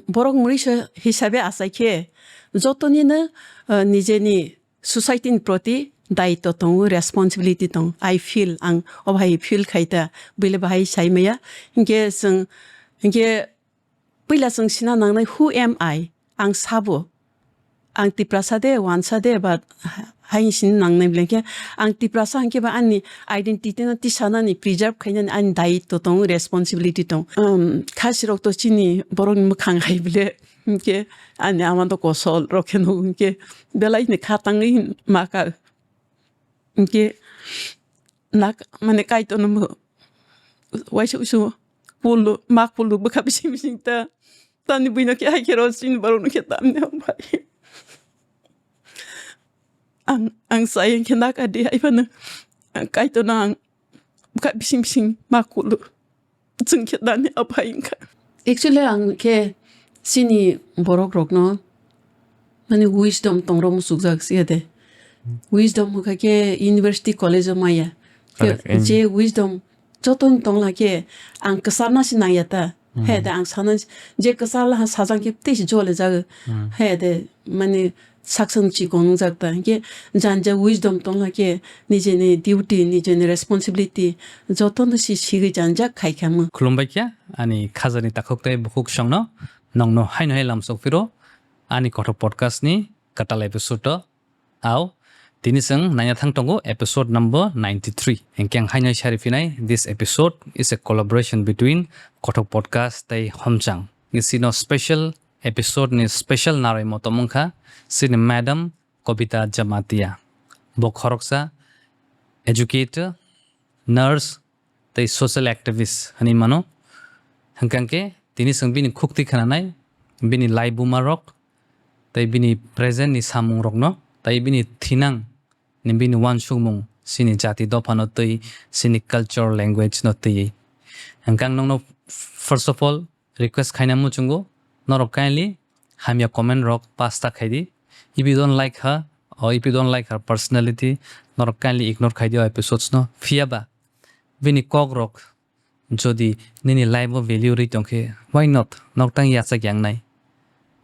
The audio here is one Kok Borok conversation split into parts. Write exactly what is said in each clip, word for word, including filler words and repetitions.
Borok mui se hisabe achai khe jotonino, ah, nijeni society ni proti daitw tongo, responsibility tong. I feel, ang o bahai feel khai ta, buile bahai sai maya. Hinkhe chwng, hinkhe puila chwng sina nangnai, who am I? Ang sabo. Ang Tiprasa de, wansa de, but hai sini nangnai bile khe ang Tiprasa hinkhe ba ani identity no tisanani, preserve khainani ani daitw tong, responsibility tong. Um, khasi rok to chini borok ni mwkhang hai bile hinkhe ani ama to kosol rok khe nugo hinkhe belai ni kha tangwi hin ma ka. Hinkhe nak mane Kaitor no waisa usu pulu, mak pulu bwkha bising bising ta. Tani buino khe hai khe ro chini borok no khe tamni hambai. Ang, ang sai hinkhe nak adi hai phano ang Kaitor no ang bwkha bising bising mak pulu. Chwng khe dani aphai wngkha. Actually, ang khe chini borok rokno, mani, wisdom tongrok muchukjak siya de. Wisdom hwnkha khe university, college o maya. Khe correct, em. Je wisdom jotoni tongla khe ang kwcharna se nangya ta. Hmm. He de, ang sana je kwchar laha sajang khe tei se jole jago. Hmm. He de, mani, saksa ni chikon wngjak ta. Hinkhe janja wisdom tongla khe nijeni duty, nijeni responsibility jotono si sigwi janjak khai kha mung. Khulumbai khe ani khajani takhuk tei bukhuk songno, nongno haino hai lamsok phiro ani Kothok Podcast ni kwtal episode o. Au, tini chwng naina thang tongo episode number ninety three. Hinkhe ang haino sari phinai, this episode is a collaboration between Kothok Podcast tei Homchang. Isino special episode ni special narwi motom wngkha chini madam Kobita Jamatia. Bo khoroksa educator, nurse tei social activist hinwi mano. Hwnkhe tini chwng bini khukti khnanai, bini laibuma rok tei bini present ni samung rokno tei bini thinang ni bini uansukmung chini jati dophano twi, chini culture language no twiwi. Hwnkhe ang nokno first of all request khaina muchungo, norok kindly hamya comment rok pass ta khaidi. If you don't like her, or if you don't like her personality, norok kindly ignore khaidi o episodes no. Phiya ba bini kok rok jodi nini life o value rwi tongkhe, why not? Nok tang yachak yangnai.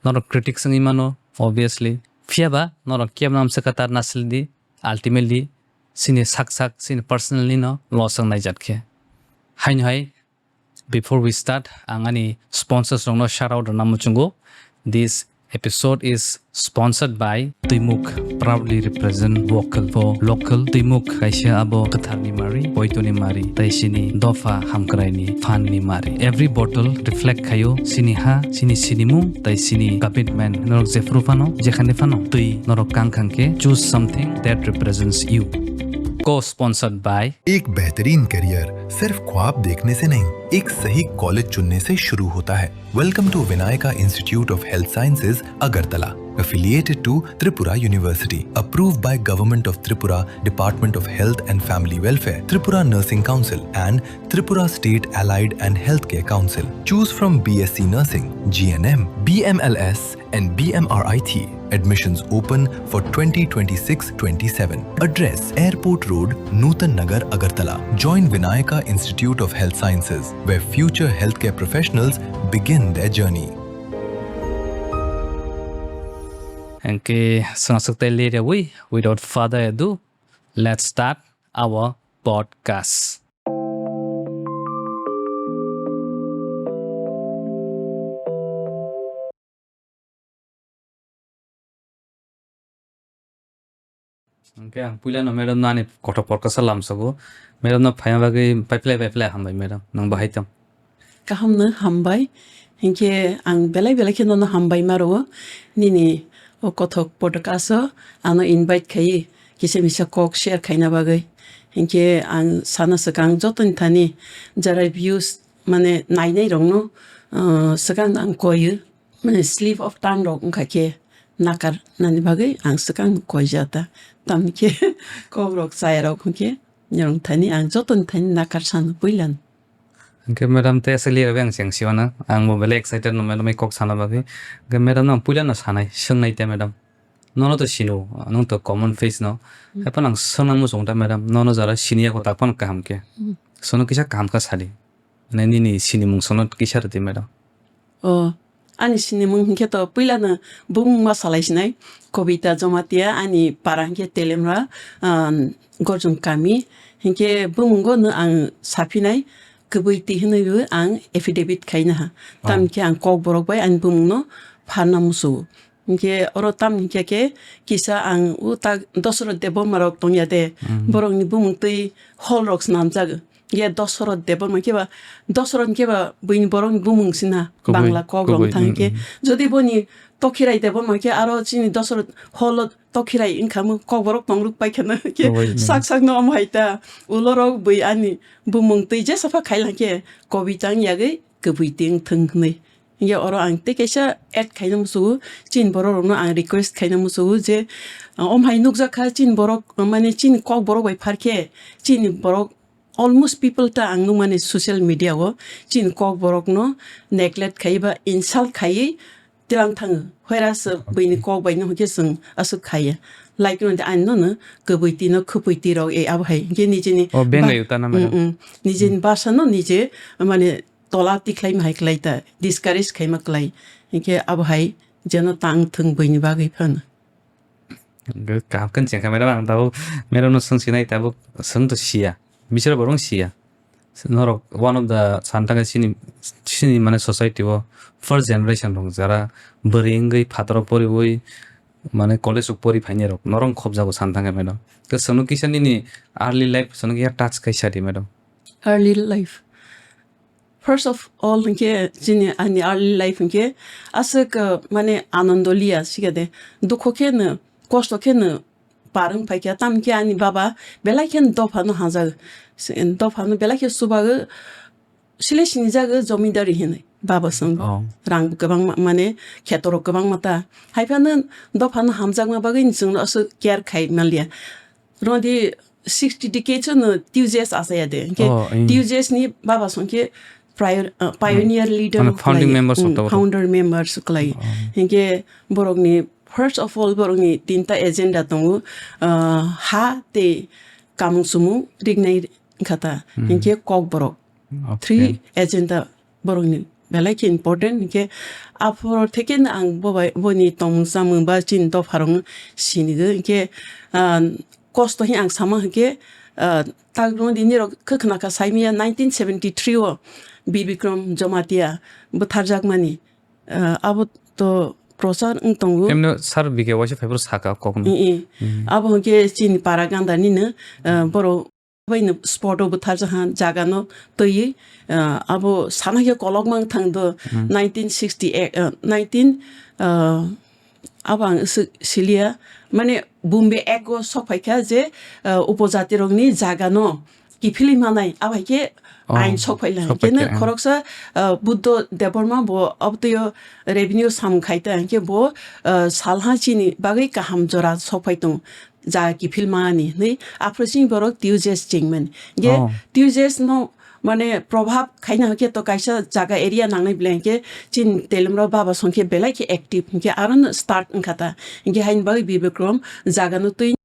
Norok critics wngwi mano, obviously. Phiya ba norok kebo namsaka tar nasildi, ultimately chini sak sak, chini personally no loss wngnai jat khe. Haino hai, before we start, ang ani sponsors rokno shout out rwna muchungo. This episode is sponsored by Twimuk, proudly represent vocal for local. Twimuk kaisa abo kwtharni mari, poitoni mari, tai chini dopha hamkraini phanni mari. Every bottle reflect khaio chini ha, chini sinimung, tai chini commitment. Norok jephru phano, jekhani phano, twi norok kang khang khe, choose something that represents you. Co-sponsored by एक बेहतरीन करियर सिर्फ ख्वाब देखने से नहीं, एक सही कॉलेज चुनने से शुरू होता है। Welcome to Vinayaka Institute of Health Sciences, Agartala, affiliated to Tripura University, approved by Government of Tripura, Department of Health and Family Welfare, Tripura Nursing Council, and Tripura State Allied and Healthcare Council. Choose from B S C Nursing, G N M, B M L S, and B M R I T. Admissions open for twenty twenty-six twenty-seven. Address: Airport Road, Nutan Nagar, Agartala. Join Vinayaka Institute of Health Sciences, where future healthcare professionals begin their journey. Hwnkhe, swnaswk tei leriawi, without further ado, let's start our podcast. Hwnkhe ang puilano madam no ani kothok podcast lamsogo. Madam no phaima bagwi paiphlai paiphlai hambai madam. Nwng bahai tong? Kaham no hambai. Hinkhe ang belai belai khe nono hambai ma rwo. Nini o kothok podcast o ano invite khai kisa misa kok share khaina bagwi. Hinkhe ang sana swkang jotoni thani jara views mane nainai rokno, uh, swkang ang koiyo. Mane slip of tongue rok wngkha khe nakar nani bagwi ang swkang koijata. Tamni khe kok rok chaya rok hwnkhe norok thani ang jotoni thani nakar sano puilano. Hwnkhe madam tei aswk lirok ang cheng siwana. Ang bo belai excited no madam bai kok sana bagwi. Hwnkhe madam no ang puilano sanai, swngnai te madam. Nono to sino, nwng to common face no. Hmm. Haiphano ang swngna muchung ta madam. Nono jara siniya ko tak phano kaham khe. Hmm. Sono kisa kaham kha sadi. Mane nini sinimung sono kisa rwdi madam. O, ani sinimung hinkhe to puilano bumung ma salai sinai, Kobita Jamatia, ani para hinkhe Telemra, ah, Gorjong kami, hinkhe bumungo no ang saphinai, kwbwi twi hwnwi bo ang affidavit khaina ha. Oh. Tamni khe ang Kokborok bai ani bumungno pharna musugo. Hinkhe oro tamni hinkhe khe kisa ang o ta Dosoroth Debbarma rok tongya de, hmm, borokni bumung twi hall rok swnamjak. Ye Dosoroth Debbarma khe ba, Dosoroth khe ba buini borokni bumung sina, kubui, Bangla kok rok kubui, thang hmm, khe. Hmm. Jodi boni Tokhirai Debbarma khe aro chini Dosoroth hall o Tokhirai wngkha mo, Kokborok tongruk pai kheno khe, kubui, hmm, sak sak no omo hai ta ulo rok bui ani bumung twi jesa pha khai lang khe Kobita wng yagwi kwbwi twi wng thung hwnwi. Hinkhe oro ang tei kaisa add khaina musugo, chini borok rokno ang request khaina musugo je, uh, om hai nukjak kha chini borok, uh, mane chini Kokborok bai phar khe chini borok almost people ta ang nukmani social media o chini Kokborok no neglect khai ba insult khaiwi tilang thango. Whereas, uh, buini kok bai no hwnkhe chwng aswk khaiya. Like no de ani no no kwbwi twi no khwpwi twi rok e abo hai. Hinkhe nijeni o beng ba-, lai uta na, mm, madam? Mm. Nijeni, mm, basa no nije mane tola tikhlai ma hai klai ta, discourage khaima klai. Hinkhe abo hai jeno tang thung buini bagwi phano. Kaham khe chengkha madam, ang tabuk madam no swng sinai, tabuk swng to siya. Bisar borong siya. Norok one of the santang sini, sini mane society o first generation rok jara bwrwi wngwi phataro poriwi mane college o pori phainai rok norok khobjago santang madam. Ke swngno kisa nini early life swngno kisa touch kaisa di madam. Early life. First of all, hinkhe chini ani early life hinkhe aswk, uh, mane anondo liya sikade, dukho khe no, kosto khe no par wng phaikha, tamkhe ani baba belai khe dopha no hajak, se-, dopha no belai khe chubago, sile sinijak jomidari hinwi baba song. Oh. Rang bo kwbangma, mane kheto rok kwbangma ta. Haiphano dopha no hamjakma bagwi chwngno aswk care khai manliya. Rodi sixty decades no T U J S achaya de. Hinkhe oh, in. T U J S ni baba song khe prior-, uh, pioneer leader mane founding members of the, mm, founder members kwlai. Oh. Hinkhe borokni first of all borokni tinta agenda tongo, uh, ha tei kamung sumung rignai wngkha ta. Hmm. Hinkhe Kokborok. Okay. Three agenda borokni belai khe important. Hinkhe aphor theke no ang bo bai, boni tongmung chamung ba chini dopharok sinigo. Hinkhe, ah, kosto hi ang sama hinkhe, ah, tak rwngdi nirok khe khna kha saimaya nineteen seventy three o Bir Bikram Jamatia bwtharjakmani, ah, abo to prochar wng tongo. Emno sir B K waisa phaiphuru saka kokno. I, i. Hmm. Abo hinkhe chini para ganda nino, ah, borok bai no spot o bwtharjak ha, jaga no twiwi, ah, abo sana khe kolokma wng thang do, hmm, nineteen sixty-eight, ah, nineteen, ah, abo ang si-, siliya, mane Bombay Act o sok phai kha je, ah, upojati rok ni jaga no kiphilwi manai, abo hai khe oh, ain sok phai la. Sok phai khe, khe no ang. Khoroksa, ah, Buddho Debbarma bo abo twi o revenue samung khai ta, hinkhe bo, ah, salha chini bagwi kaham jora sok phai tong. Jaga kiphil mani hinwi aphuru chini borok T U J S chengmani. Hinkhe oh. T U J S no mane probhab khaina hinkhe to kaisa jaga area nangnai belai hinkhe chini Telemra baba song khe belai khe active hinkhe aro no start wngkha ta. Hinkhe haini bagwi Bir Bikram jaga no twi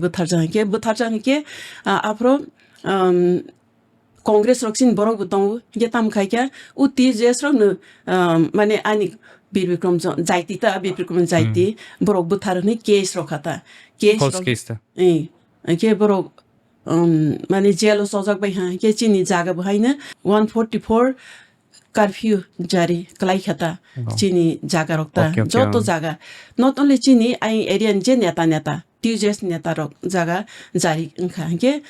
bwtharjak hinkhe, bwtharjak hinkhe, ah, aphuru, um, Congress rok chini borok bo tongo, hinkhe tamo khai khe o T J S rok no, ah, mane ani Bir Bikram jo-, Jaiti ta, Bir Bikram Jaiti, hmm, borok bwthar hwnwi case rok kha ta. Case false rok, case ta. Eh, hinkhe borok, um, mane jail o chojak bai ha, hinkhe chini jaga bo haino one forty four curfew jari kwlai kha ta, oh, chini jaga rok ta, okay, okay, joto oh. Jaga, not only chini ayang area ni je neta neta, T U J S neta rok jaga jari wngkha. Hinkhe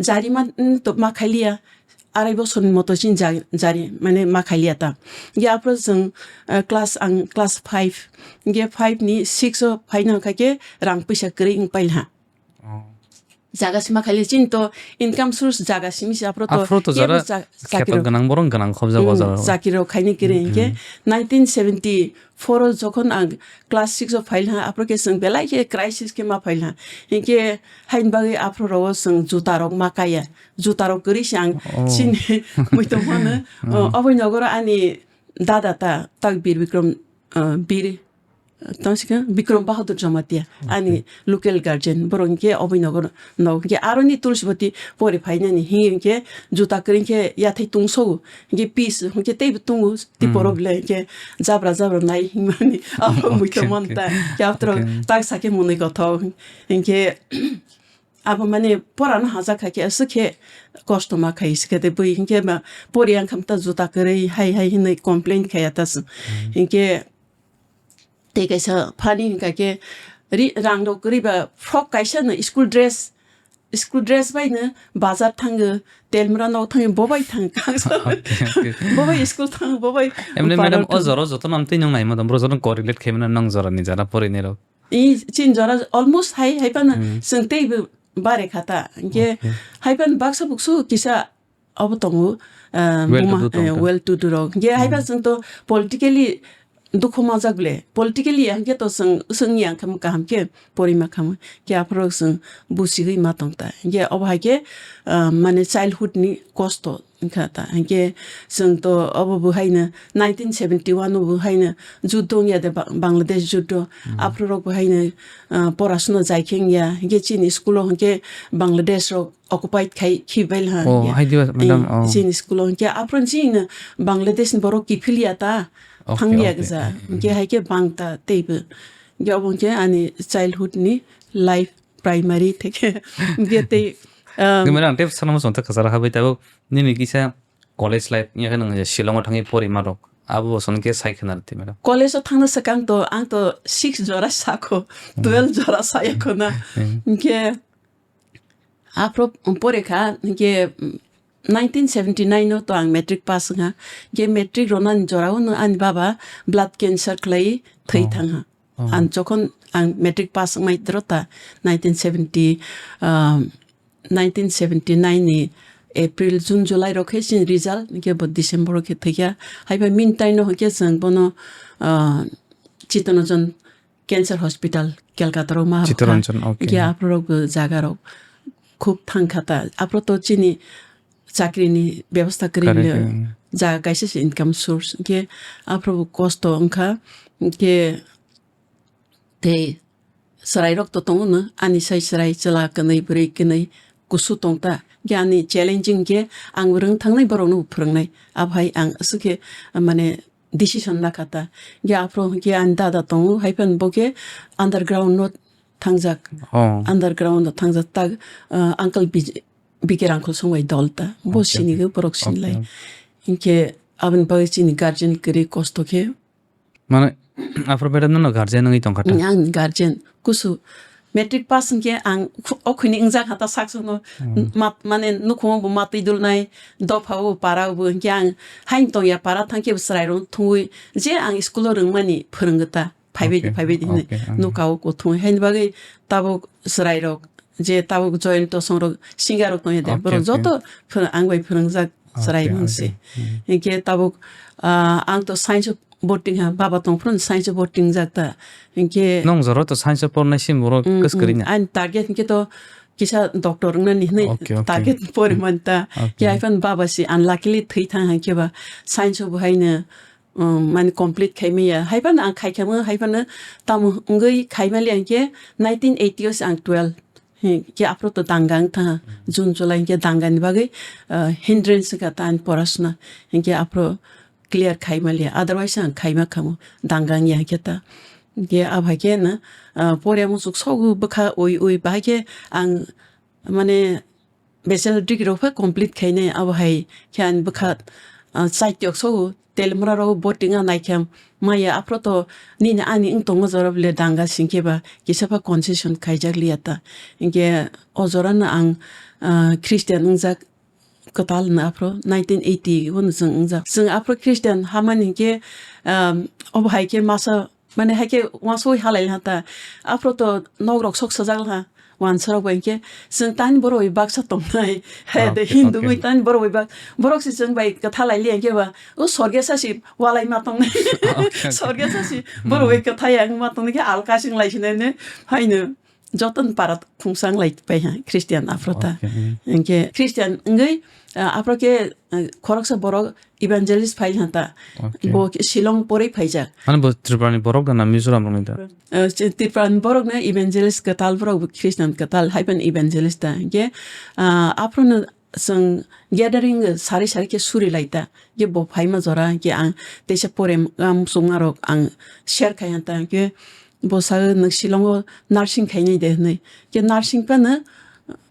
jari ma, mm, to ma khailiya, arai bosor ni moto chini ja-, jari mane ma khailiya ta. Hinkhe aphuru chwng, eh, class, ang class five, hinkhe five ni six o phaina hwnkha khe rang puisa kwrwi wng pailha. Oh. Jaga sima khailiya chini to income source jaga simi se aphuru to. Aphuru to kebo jara ja-, kheto chakri rok gwnang borok gwnang khobjago mm, jara. Chakri rok khaini kwrwi mm, hinkhe mm. Nineteen seventy four o jokhon ang class six o phailha, aphuru khe chwng belai khe crisis khe ma phailha. Hinkhe haini bagwi aphuru rogo chwng juta rok ma kaya. Juta rok kwrwi se ang oh. Chini muitu phano, mm. Oh, oboni nogoro ani dada ta, tak Bir Bikram, uh, Bir Tamo se khe Bikram Bahadur Jamatia, ani local guardian, borok hinkhe oboi nogo no, hinkhe aroni Tulsibati pori phainani, hinkhe juta kwrwi hinkhe yathai tungsogo, hinkhe pis hinkhe teibo tungo, tei borok le hinkhe jabra jabra nai hinmani, abo muitu manta, hinkhe aphuru tak sakhe mwnwi kothok, hinkhe abo mane porano hajak kha khe aswk khe kosto ma khai se khe tei bui hinkhe ma pori ang khamta juta kwrwi hai hai hinwi complain khaya ta se, hinkhe Tei kaisa funny hwnkha khe ri-, rang rok kwrwi ba frock kaisa no school dress, school dress bai no bazar thango, telmra no thango, bo bai thang kha. Okay, okay. Bo bai school thango, bo bai Emne madam, o jora joto nam tei nung naima dong, bro joto correlate khaimano nang jora ni jara porinai rok. I chin jora almost hai, hai pano Hmm. chwng tei bo bare kha ta. Hinkhe Okay. hai pano baksa buksu kisa Obo tongo, ah, Well to buma, do tong eh, ta. Well to do rok. Hinkhe haiba Hmm. chwng to politically dukhu majak le, politically hinkhe to chwng, chwng yang khe kaham khe porima khamu. Khe aphuru chwng busigwi ma tong ta. Hinkhe obo hai khe, ah, mane childhood ni kosto wngkha ta. Hinkhe chwng to obo bo haino nineteen seventy one o bo haino juddo wngya de Ba-, Bangladesh juddo. Hmm. Aphuru rok bo haino, ah, porasuna jai khe wngya. Hinkhe chini school o hinkhe Bangladesh rok occupied khai khibai ha. Oh, hai diba, madam, Eh, oh. Chini school o hinkhe aphuru chini Bangladesh ni borok kiphil ya ta, Okay, thang ya okay, gija. okay, Hinkhe okay. Hai khe bang ta teibo. Hinkhe obo hinkhe ani childhood ni life primary theke. Hinkhe tei, um, Gimana ang tep sana mo sonta kasara habai tabo nini kisa college life ya kan nang Shillong o thangwi pori marok. Abo son ke sai khana rti madam. College o thangna swkang to ang to six jora sako, Hmm. twelve jora saya khona. Hmm. Hinkhe Aphuru pore kha, hinkhe nineteen seventy nine o to ang matric pass wngkha. Hinkhe matric ronani jorao no ani baba blood cancer khlai thwi Oh. thangha. Oh. Ang jokhon ang matric pass wngmai dro ta nineteen seventy, um, nineteen seventy nine ni April, June, July rok khe chini result, hinkhe bo December o khe thwikha. Haiba meantime no hinkhe chwng bono, uh, Chittoranjan Cancer Hospital, Kolkata rok ma Chittaranjan, okay. Hinkhe aphuru rok bo jaga rok khub thang kha ta. Aphuru to chini chakri ni bebosta kwrwi Correct, le mm. Jaga kaisa se income source. Hinkhe aphuru bo kosto wngkha. Hinkhe tei chwrai rok to tongo no, ani sai chwrai chwla kwnwi bwrwi kwnwi kusu tong ta. Hinkhe ani challenging khe ang rwng thangnai borok no phwrwngnai. Abo hai ang aswk khe mane decision lakha ta. Hinkhe aphuru hinkhe ani dada tongo, hai phano bo khe underground no thangjak. Oh. Underground no thangjak tak, uh, uncle Bij-, B K Rangkhol song bai dol ta. Bo Okay, sini okay. Go borok sini lai. Okay. Hinkhe aboni bagwi chini guardian kwrwi kosto khe. Mane, aphuru madam no guardian wngwi tongkha ta? Ang guardian kusu. Matric pass hinkhe ang khu-, o khwini wngjak ha ta sak sukno. Hmm. Mat-, mane nukhungo bo matwi dulnai, dopha o para o bo hinkhe ang haino tongya para thangkhe bo chwrai rok thungwi je ang school o rwngmani phwrwngwi ta. Phaibai di, Okay, phaibai di hinwi okay, okay. Nuka o kuthung. Haini bagwi tabuk chwrai rok je tabuk joint tosong rok singer rok tongya de. Okay, borok okay. Joto phwrwng-, ang bai phwrwngjak chwrai Okay, mangse. Okay. Hmm. Hinkhe tabuk, ah, ang to science o boarding ha, baba tong phuru science o boarding jak ta. Hinkhe Nong jora to science o pornai sim borok Mm, kwskwrwi mm. Na. Ani target hinkhe to kisa doctor wngnani hinwi Okay, okay. Target pori Hmm. Man ta. Okay. Hinkhe hai phano baba si unluckily thwi thang hinkhe ba science o bo haino um, mane complete khai maya. Hai phano ang khai kha mo, hai phano tamo wngwi khai mali ang khe nineteen eighty o se ang twelve. He, khe aphuru to danga wng tha, June, July hinkhe danga ni bagwi, uh, hindrance wngkha ta ani porasuna. Hinkhe aphuru clear khai mali. Otherwise ang khai ma kha mo, danga wng ya hinkhe ta. Hinkhe abo hai khe no, uh, porya muchuk sogo bwkha ui ui bahai khe ang mane bachelor degree rok pha complete khainai, abo hai khe ani bwkha, ah, chaitiyok sogo, telemra rok bo tinga naikhe maya aphuru to nini ani wng tongo jora bole danga singkhe ba kisa pha concession khaijak liya ta. Hinkhe o jora no ang, ah, Christian wngjak kwtal no aphuru nineteen eighty o no chwng wngjak. Chwng aphuru Christian hamani hinkhe, ah, obo hai khe masa Mane hai khe uansugui halai ha ta. Aphuru to nok rok sok sajak ha. Uansarok bai khe chwng tani borok bai baksa tongnai. Hai de Okay, Hindu okay. Bai tani borok bai bak-, borok se chwng bai kwtha lai liya khe ba. O sorge sa si walai ma tongnai. Okay, okay. Sorge sa si borok bai Hmm. Kwtha yang ma tongnai khe alka sing lai sinai ne. Haino. joton para khungsang lai pai ha Christian aphro ta. Okay, mm. Hinkhe Christian wngwi, ah, aphro khe, ah, khoroksa borok evangelist phai ha ta. Okay. Bo khe Shillong porwi phaijak. Mane bo Tripura ni borok da na Mizoram rokni da? Ah, Tripura ni borok no evangelist kwtal, borok bo Christian kwtal hai phano evangelist ta. Hinkhe, ah, aphro no chwng gathering sari sari khe suri lai ta. Hinkhe bo phaima jora hinkhe ang teisa pore, ah, muchungma rok ang share khai ha ta. Hinkhe bo sa, "Nwng Shillong o nursing khainai de?" hinwi. Hinkhe nursing phano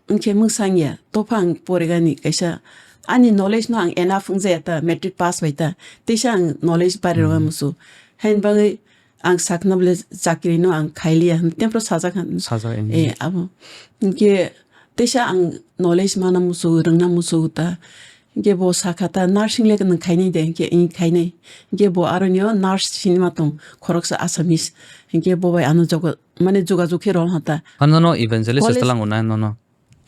hinkhe mwsang ya, topha ang poregani kaisa ani knowledge no ang enough wngjaya ta, matric pass bai ta. Teisa ang knowledge bari rwma musu. Haini bagwi ang sakna bole chakri no ang khailiya hwn, tempro sajak hwn. Sajak, mm. Eh, abo. Hinkhe teisa ang knowledge mana musu, rwngna musu ta. Hinkhe bo sakha ta, "Nursing le nwng khainai de?" Hinkhe, "Ing khainai." Hinkhe bo aroni o nurse sinima tong, khoroksa Assamese. Hinkhe bo bai ano jogo, mane jogajog khe rw ha ta. Ano no evangelist College tlang na no no.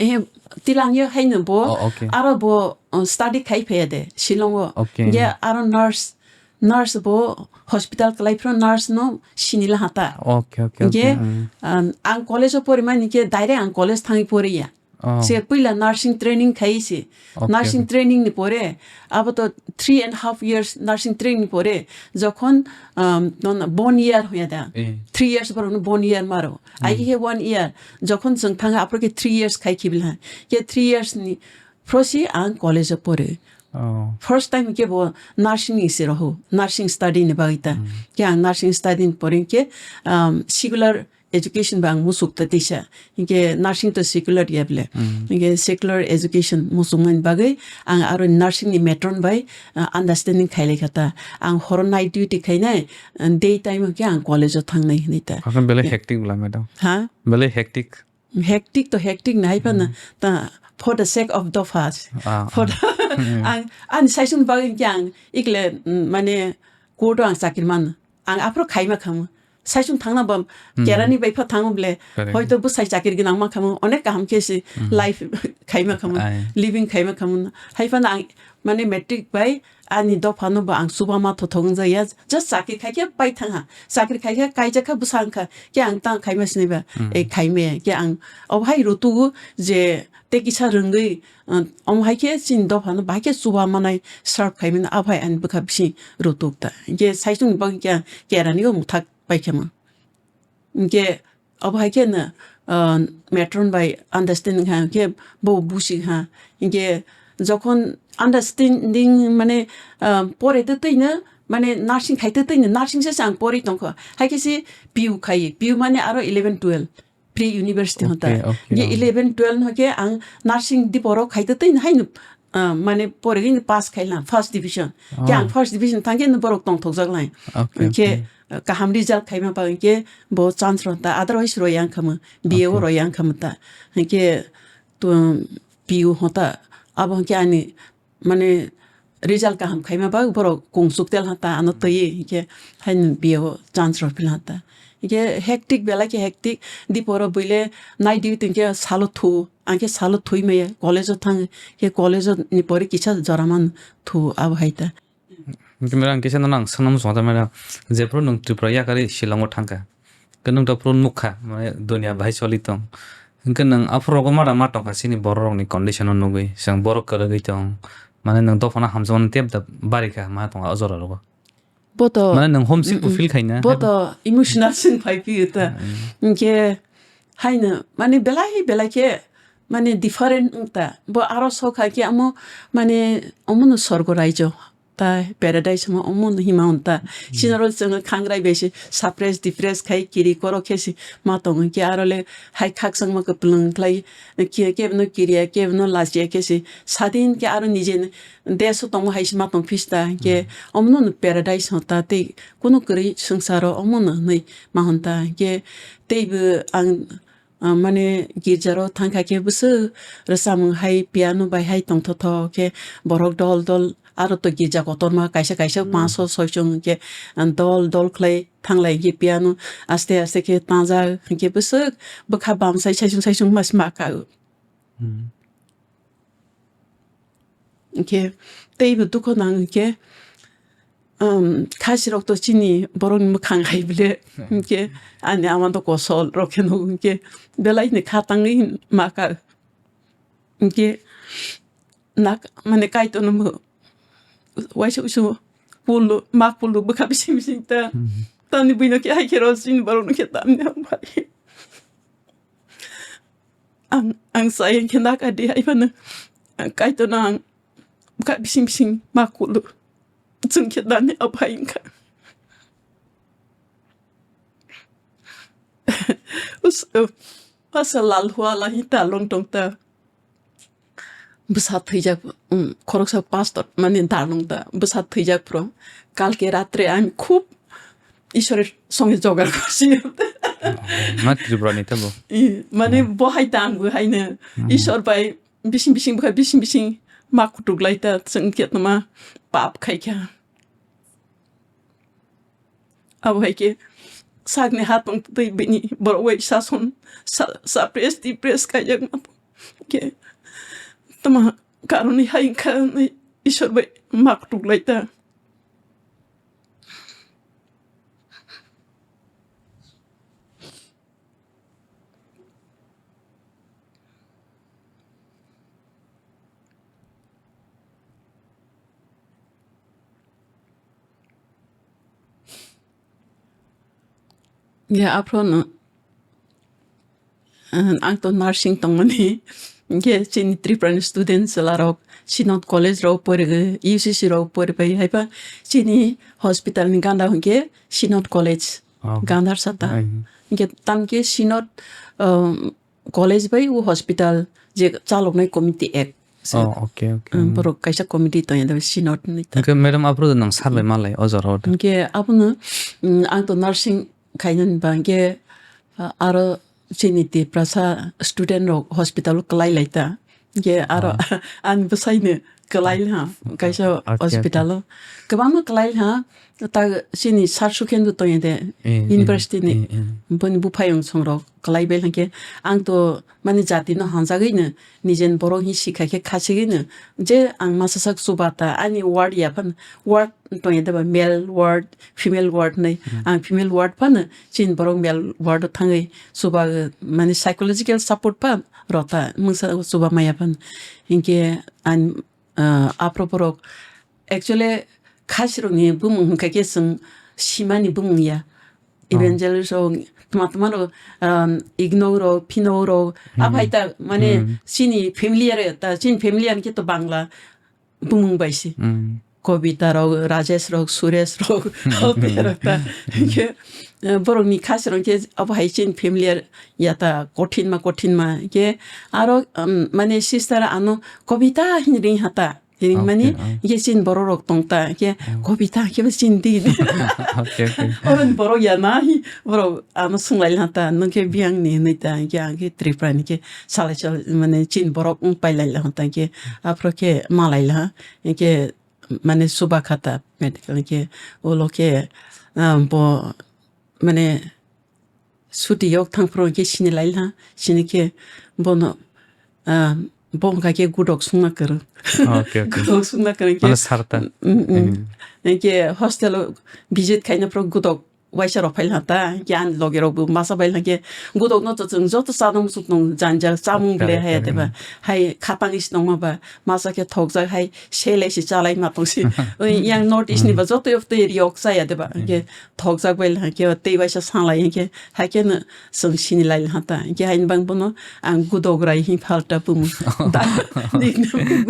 Eh, tilang yo haino bo, Oh, okay. aro bo, uh, study khai phaiya de, Shillong o. Okay. Hinkhe aro nurse, nurse bo hospital kwlai phro nurse no sinila ha ta. Okay, okay, Hinkhe, okay, mm. um, ang college o porimani hinkhe direct ang college thangwi poriya. Oh. Se puila nursing training khai se. Okay, Nursing okay. training ni pore, abo to three and half years nursing training ni pore, jokhon, um, non, bone year hoya da. Eh. Three years borok no bone year maro. Ai Mm. khe one year, jokhon chwng thanga aphro khe three years khai khibil ha. Khe three years ni phrosi ang college o pore. Oh. First time khe bo nursing ni se roho, nursing study ni bagwi ta. Mm. Khe ang nursing study ni pore khe, um, secular education ba ang musuk ta tisa. Hinkhe nursing to secular ya bole. Mm. Hinkhe secular education musukmani bagwi ang aro nursing ni matron bai, uh, understanding khai lai kha ta. Ang horo night duty khainai, uh, day time khe ang college o thangnai hinwi ta. Hakan belai hectic bwla, madam. Ha? Belai hectic. Hectic to hectic na hai phano Mm. ta for the sake of dophas. Ah, For ah. the, Mm. ang, ani saichung bagwi khe ang ikle, mm, mane court o ang chakri man. Ang aphro khaima khamu. Saichung thangna bam, Hmm. kerani bai pha thango ble, Correct. hoito bwsai chakri gwnang ma khamu, onek kaham khe se Hmm. life khaima khamu, Aye. living khaima khamu. Hai phano ang, mane, matric bai ani dopha no bo ang chuba ma thothok wng jaya, just chakri khai khe pai thang ha, chakri khai khe kaijak kha bwsa wng kha, khe ang tang khaima sini ba, Hmm. e khaime, khe ang obo hai rutugo je tei kisa rwngwi, uh, omo hai khe chini dopha no bahai khe chuba manai serve khaimani, abo hai ani bwkha bising rutuk ta. Hinkhe saichung ni bagwi khe kerani o mwthak pai khe ma. Hinkhe abo hai khe no, uh, matron bai understanding ha, hinkhe bo busi ha. Hinkhe jokhon understanding mane, uh, pore tei twi no, mane nursing khai tei twi no, nursing se ang pori tongkho. Hai khe se P U khai, P U mane aro eleven twelve. Pre university hota. Okay, okay. Ye eleven twelve no ke ang nursing di borok khai tei tei hai no, ah, mane pore ni pass khai lang first division. Ke ang Oh. first division thang ke no borok tong thok jak lai. Okay, Ke, okay. ah, kaham result khai ma pa ke bo chance ro ta, otherwise ro yang khama, B A o Okay. ro yang khama ta. Ke to P U hota abo ke ani mane result kaham khaima ba borok kung suk tel ha ta ano twi hinkhe haino B A o chance rw phil ha ta. Hinkhe hectic belai khe hectic, diporo buile night duty hinkhe salo thu, ang khe salo thui maya college o thang khe college o ni pore kisa jora man thu abo hai ta. Hinkhe mera ang kisa no nang sanam song ta mera, jephuru nwng Tripura yakarwi Shillong o thangkha. Ke nwng ta phuru nukha, mane dunia bahai choli tong. Hwnkhe nwng aphuru rogo mada ma tongkha chini borok rokni condition o nugwi, chwng borok kwrwgwi tong. Mane nwng dophano hamjakmani tep da barikha ma tongkha o jora rogo. Boto, Mane nwng homesick bo mm, mm. feel khaina. Boto emotional sin phai phiyo ta. Mm. Hwnkhe haino mane belai belai khe mane different wngta. Bo aro sokha khe amo mane omono sorgo raijo. Ta paradise ma omo no hima hwn ta. Chini oro chwng khangrai bai se suppress depress khai kiri koro khe se ma tongo. Khe aro le hai khakchangma kwplwng khlai khe kebo no kiriya kebo no lachiya khe se sadin khe aro nije desh o tongma hai se ma tong phis ta. Khe omo no paradise hwn ta tei kunu kwrwi swngcharo omo no hwnwi ma hwn ta. Khe teibo ang Ah, mane girjaro thangkha khe bwswk rwchapmung hai piano bai hai tongthotho khe borok dol dol aro to girja kotorma kaisa kaisa Hmm. panch soi soi chwng khe, ah, dol dol khlai thanglai khe piano aste aste khe tangjak hinkhe bwswk bwkha bam sai saichung saichung mas ma ka. Hmm. Hinkhe teibo dukho nang hinkhe um, khasi rok to chini borok ni mwkhang hai bile. Hinkhe ani ama to kosol rok khe nugo hinkhe belai ni kha tangwi ma ka. Hinkhe nak, mane, Kaitor no mo waisa usu pulu, mak pulu bwkha bising bising ta. Tamni buino khe hai khe rw chini borok no khe tamni hambai. Ang, ang sai khe nak adi hai phano Kaitor no ang bwkha bising bising mak pulu. Chwng khe dani abai wngkha. Us-, uh, asa lal hua la hi ta long tong ta. Bwsa thwijak, um, khoroksa pastor mani dalung da. Bwsa thwijak phro. Kalke ratre ami khub Ishwar songe jogar korsi. Ma Tripura ni tabo. I, mane bo hai tang bo hai ne. Ishwar bai bising bising bwkha bising bising ma kutuk lai ta chwng khe tama pap khai kha. Abo hai khe sakni ha tong twi bini borok bai sason sa, sa press ti press kaijak ma khe tama karoni hai kha Ishwar bai ma kutuk lai ta. Ya, aphro no, eh, ang to nursing tongmani. Hinkhe chini Tripura ni student chwla rok Synod College rok pori, U C C rok pori pai haiba chini hospital ni ganda hinkhe Synod College. Oh. Gandhar sata. Ai. Hinkhe tamkhe Synod, um, college bai o hospital je chaloknai committee act. So, oh, okay, okay. Um, borok kaisa committee tongya da Synod ni ta. Hinkhe madam aphro nang sar bai malai o jora o. Hinkhe abono, um, ang to nursing khainani ba hinkhe, uh, aro chini Tiprasa student rok hospital o kwlai lai ta. Hinkhe aro ani bwsaino kwlai ha kaisa hospital o. Kwbangma kwlai ha ta chini Sar Sukhendu tongya de university ni. Boni buphayung songrok kwlai bai hinkhe ang to mani jati no hanjagwi no nijen borok hi sikha khe khasigwi no je ang masa sak chuba ta ani ward ya phan ward tongya de ba male ward female ward nei. Ang female ward phano chini borok male ward o thangwi chuba mani psychological support pha rota mungsa chuba maya phan. Hinkhe ang, ah, aphro borok actually khasi rokni bumung hinkha khe chwng simani bumung ya. Evangelist rok tma tma rok, um, igno rok phino rok aphai ta mane chini family are ta chini family are khe to Bangla bumung bai se. Kobita rok, Rajesh rok, Suresh rok, Alpiya rok ta. Khe, eh, borok ni khasi rok khe abo hai chini family ya ta kothin ma, kothin ma. Khe aro, um, mane sister ano Kobita hin ring ha ta. Ring mani, khe chini borok rok tong ta. Khe Kobita khe bo chini di. Okay, okay. Oro ni borok ya na hi, borok ano swng lai ha ta. Nwng khe biyang ni hinwi ta. Khe ang khe Tripura ni khe salai salai mane chini borok wng pai lai ha ta. Khe aphro khe ma lai ha. Khe mane chuba kha ta medical khe ulo khe, ah, bo mane suti yok thang phuru khe sini lai ha sini khe bono, ah, bo wngkha khe gudok sungna kwrwng. Okay, okay. Gudok sungna kwrwng khe. Mane sarta. Mm, mm. Khe hostel o visit khaina phuru gudok waisa rok phai ha ta, khe ani loge rok bo masa bai ha khe, gudok no to chwng joto chana muchung tong jani jani chamung ble correct, hai correct. Ate ba, hai khatang is tong ma ba, masa khe thok jak hai, selai si chalai ma tong si. Oi, yang North East ni ba joto yok tei riyok chaya de ba, khe thok jak bai ha khe, tei waisa salai ha khe, hai khe no chwng sini lai ha ta, khe hai bang bono ang gudok rai hi phalta bumu. Da, ni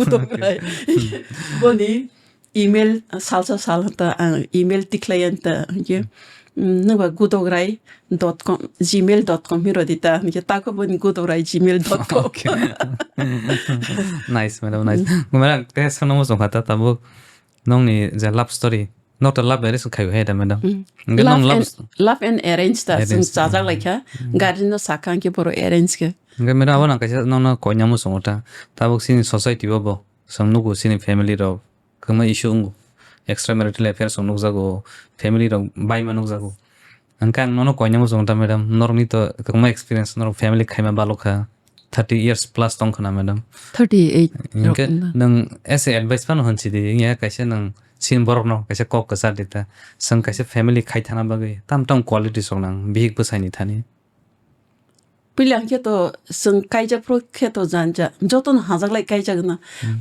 gudok rai. Boni, email, ah, salsa sal ta, ah, email tikhlai an ta, hinkhe, mm, nwng ba gudograi dot com, gmail dot com hi rodi ta, hinkhe tako boni gudograi gmail dot com. Okay. Nice, madam, nice. Madam, tei sono mo songkha ta tabuk nongni je love story, not a love marriage khai hai da, madam. Mm. Hinkhe nong love love and, love and arrange ta, arrange ta. Chajak laikha, guardian no sakha, hinkhe boro arrange khe. Hinkhe madam, abo nang kaisa nongno koina mo songo ta, tabuk chini society o bo. Chwng nugo chini family rok kwbangma issue wngo, extra marital affair chwng nukjago, family rok baima nukjago. Hwnkhe ang nono koina muchungo ta madam, norokni to kwbangma experience, norok family khaima balokha, thirty years plus tong khna, madam. Thirty eight Hinkhe rok wngna. Nwng as a advice phano hwnsi di, ya kaisa nwng sin borok no kaisa kok kwchar di ta. Swng kaisa family khai thana bagwi tam tam quality sok nang bihik bwsai ni thani. Puila hwnkhe to chwng kaijak phuru khe to janja, jotono hajak lai kaijak na. Hmm.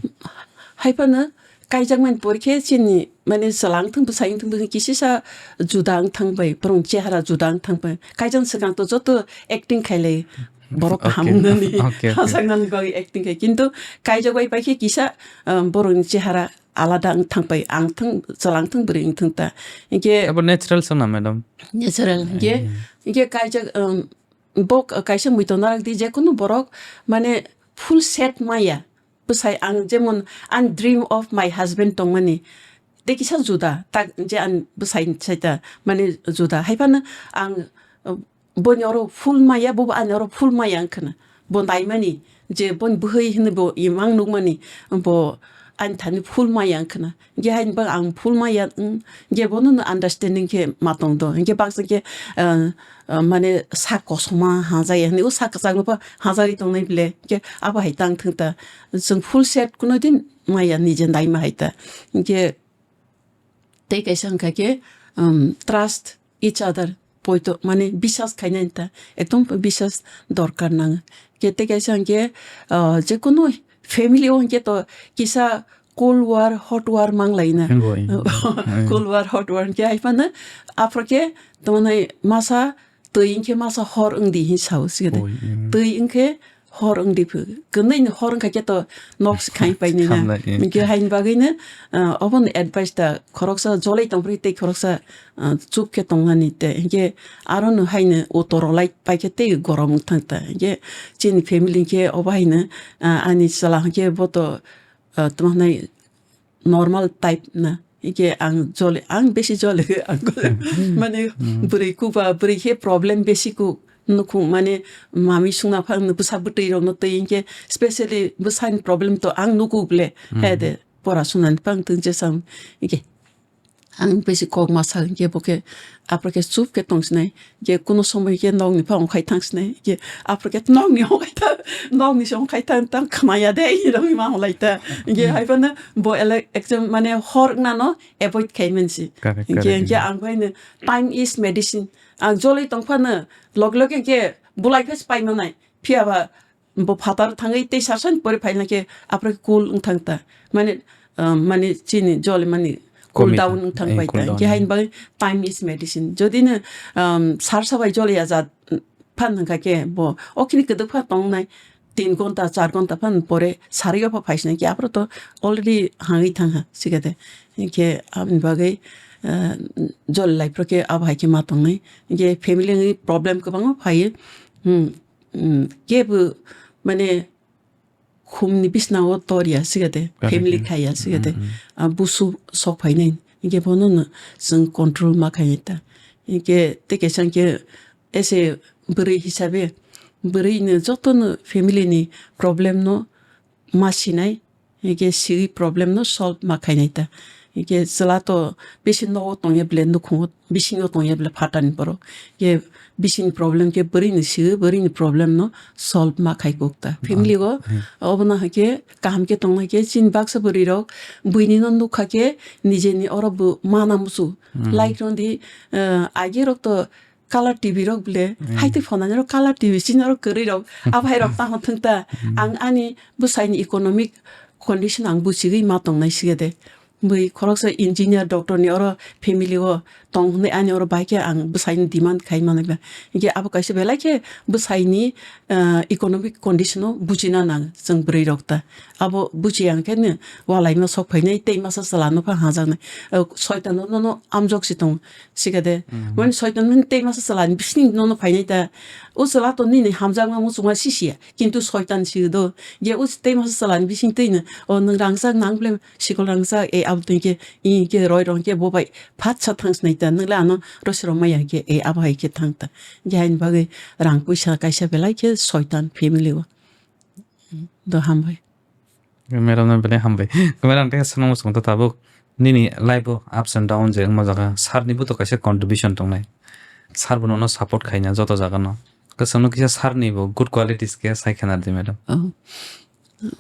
Hai phano kaijak mani pore khe chini mane chwla wng thung bwsai wng thung bwsai kisisa juda wng thang bai, borok ni chehara juda wng thang bai. Kaijak swkang to joto acting khai lai borok kaham Okay. Wngnani, Okay, okay. Hajak nani bagwi acting khai. Kintu kaijak bai pai khe kisa, um, borok ni chehara alada wng thang pai, ang thung, chwla wng thung, bwrwi wng thung ta. Hinkhe Abo natural song na, madam? Natural. Hinkhe, Ai. Hinkhe kaijak, um, bo k-, kaisa muitu narak di, je kunu borok mane full set maya. Bwsai ang jemon ang dream of my husband tongmani. Tei kisa juda, tak je ang bwsai sai ta mane juda. Hai phano ang, uh, boni oro full maya, bobo ani oro full maya wng khna. Bo naimani je boni bwhwi hwnwi bo imang nukmani, bo ani thani full maya wng khna. Hinkhe haini bagwi ang full maya wng, hinkhe bono no understanding khe ma tong do. Hinkhe baksa khe, ah, ah, mane sak kosoma hajaya hinwi, o sak kwchangno pha hajarwi tongnai bile. Hinkhe abo hai tang thung ta. Chwng full set kuno din maya nije naima hai ta. Hinkhe tei kaisa wngkha khe, um, trust each other, poito, mane biswas khainai ta, ekdom biswas dorkar nang. Ke tei kaisa hwnkhe, uh, je kunu family o hwnkhe to kisa cold war, hot war mang lai na. Nangoi. Cold war, hot war hwnkhe hai phano aphuru khe tamo nai masa twi wngkhe masa hor wngdi hin sao, sike de. Oi, mm. Twi wngkhe hor wngdi phu. Kwnwi ni hor wngkha khe to nok se khai painai na. Khamlai, eh. Hwnkhe haini bagwi no, ah, obo no advice ta khoroksa jolai tong phri tei khoroksa, ah, chup khe tong nani te. Hwnkhe aro no haino o toro light pai khe tei gorom wng thang ta. Hwnkhe chini family hwnkhe obo haino, ah, ani chwla hwnkhe bo to, ah, tamo hwnai normal type na. Hwnkhe ang jole, ang besi jole, ang mane bwrwi kuba, bwrwi khe problem besi kuk nukhung, mane mami sungna phang bwsa bwtwi rok no twi hwnkhe specially bwsani problem to ang nuku ble. He de, pora sunani phang twi je sam hwnkhe ang besi kok ma sa hwnkhe bo khe aphuru khe chup khe tong sinai. Je kuno somoi khe nokni phang khai thang sinai, je aphuru khe nokni hong khai thang, nokni se hong khai thang, tang khna ya de, i rok ma hong lai ta. Je hai phano bo ele ekdom mane hor wngna no avoid khai men si. Correct, je, correct. Je ang bai no time is medicine. Ang jolai tong phano log log ke bulai phas pai manai. Phiya ba bo phatar thangwi tei sar sani pore phaina khe aphuru khe cool wng thang ta. Mane, ah, mane chini jole mani cool Komi down thang, wng thang eh, pai cool ta. Down. Khe hain bagwi time is medicine. Jodi no, um, sar sabai jole ya jat phan hwnkha khe bo o khini kwdwk pha tongnai tin gonta, char gonta phan pore sarwi o pha phaisna khe aphuru to already hangwi thang ha sikhe de. Khe aboni bagwi, ah, jole lai phuru khe abo hai khe ma tongnai. Khe family ni problem kwbangma phaiwi. Hmm. Mm, kebo mane khumni bisnao tor ya siga de, correct, family khai ya siga de. Mm, mm. Ah, busu sok phainai, hinkhe bono no chwng control ma khai ta. Hinkhe tei kaisa hinkhe ese bwrwi hisabe, bwrwi no joto no family ni problem no ma sinai, hinkhe siri problem no solve ma khainai ta. Hinkhe chwla to bisi nogo tongya bole, nukhungo bisingo tongya bole phatani borok. Hinkhe bisini problem khe bwrwi ni siri, bwrwi ni problem no solve ma khai kok ta. Family go, hmm, obono hinkhe kaham khe tongnai khe chini baksa bwrwi rok buini no nukha khe nijeni oro bo mana musu. Hmm. Like rwdi, eh, agi rok to Color T V rok ble, hmm, haitwi phonani rok Color T V sini rok kwrwi rok, abo hai rok tamo thwng ta. Hmm. Ang ani bwsai ni economic condition ang buchigwi ma tongnai siga de. Bwi khoroksa engineer, doctor ni oro family o tong hwnwi ani oro bai khe ang bwsai ni demand khai mano ba. Hinkhe abo kaisa belai khe bwsai ni, ah, economic condition o buchina nang chwng bwrwi rok ta. Abo buchi ang khe ni walai no sok phainai tei masa chwla no pha hajaknai. Ah, soitan no, no, no amjok si tong. Sikade, hmm, mani soitan mani tei masa chwla ni bising nono phainai ta. O chwla to nini hamjakma muchungma sisiya. Kintu soitan si do. Ye o tei masa chwla ni bising tei no. O nwng rangchak nang ble sikol rangchak e abo tong khe, i khe roi rong khe bo bai phat sa thang sinai ta. Nwng le ano rosi rong maya khe e abo hai khe thang ta. Ye haini bagwi rang puisa kaisa belai khe soitan family o. Do hambai. Madam no belai hambai. Madam tei swngmung swngmung ta tabuk. Nini life o ups and down je wngma jaga. Sir ni bo to kaisa contribution tongnai. Sir bo nono support khaina joto jaga no. Kwchangno kisa sarni bo good qualities khe sai khna di, madam. Oh.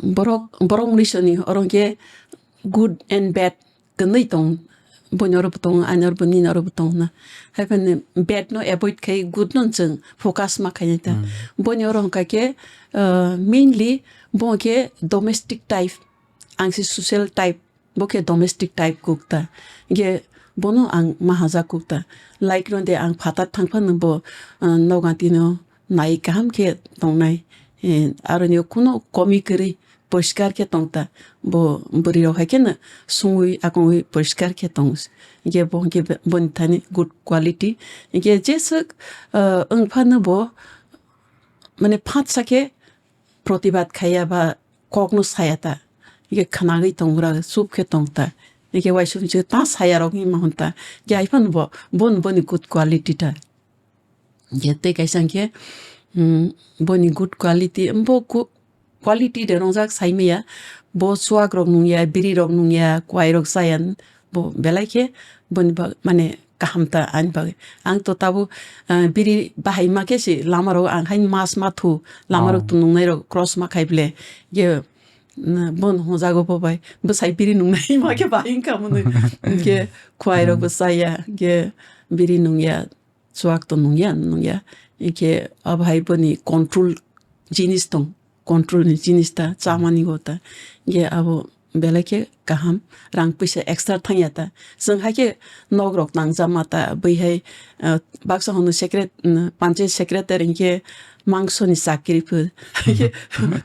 Borok, borok mwisoni oro hwnkhe good and bad kwnwi tong. Boini oro bo tongo, ani oro bo, nini oro bo tongo hwnna. Haiphano bad no avoid khai good no chwng focus ma khainai ta. Hmm. Boini oro hwnkha khe, uh, mainly bo hwnkhe domestic type, ang se social type. Bo khe domestic type kuk ta. Hingke bono ang mahaja kuk ta. Like rw de ang phatar thang phano bo, ah, nogatino nai kaham khe tongnai. Eh, aroni kuno komi kwrwi poriskar khe tong ta. Bo bwrwi rok hai kheno sungwi akongwi poriskar khe tong. Hingke bo hingke boni thani good quality. Hingke jeswk, ah, wng phano bo mane phatsa khe protibad khaiya ba kokno saya ta. Hingke khwnagwi tongra, chup khe tong ta. Hingke waisuk se ta saya rok hinma hwn ta. Hingke hai phano bo, bon boni good quality ta. Hingke tei kaisa hingke, hmm, boni good quality, bo ku-, quality de rongjak sai maya. Bo chuak rok nungya, biri rok nungya, kwai rok chaya. Bo belai khe boni bag-, mane kaham ta ani bagwi. Ang to tabuk, ah, biri bahai ma khe se lama rok ang hai mas ma thu lama rok Oh. to nungnai rok cross ma khai ble. Ye, na, bon hwnjago bo bai. Bwsai biri nungnai ma khe bahai wngkha mwnwi. Hwnkhe khwai rok bo chaya, hwnkhe biri nungya, chuak to nungya, nungya. Hwnkhe abo hai boni control jinis tong. Control ni jinis ta, chamani go ta. Hingke abo belai khe kaham, rang puisa extra thangya ta. Chwng hai khe nok rok nang jama ta, bui hai, ah, baksa hono secret-, mm, panchayat secretary hingke mangso ni chakri pho.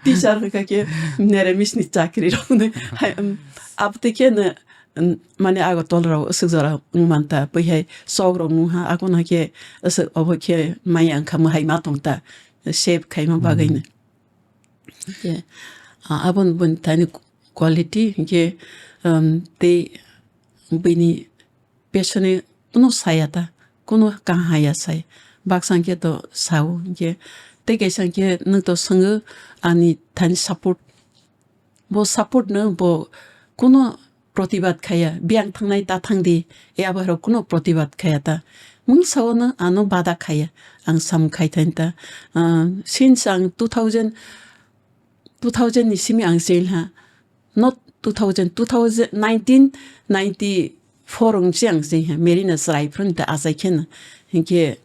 Teacher hingka khe neramis ni chakri rok ni. Hai, um, abo twi khe no, um, mane Agartala rok aswk jora wng man ta, bui hai sok rok nung ha, akon hai khe aswk obo khe maya wngkha, mwhai ma tong ta, save khaima bagwi no. Hingke, ah, aboni boni thani quality, hingke, um, tei bini pesone kuno saya ta, kuno kaham ya sai. Baksa hingke to sao, hingke tei kaisa hingke nwng to swngo ani thani support. Bo support no bo kuno protibad khaya, biyang thangnai ta thang di, e abo rok kuno protibad khaya ta. Mungsa o no ano bada khaya, ang sam khai thani ta. Ah, since ang two thousand, two thousand ni simi ang jail ha, not two thousand, two thousand, nineteen ninety-four wng se ang jail ha, Merina chwrai phano ta achai khe no. Hinkhe,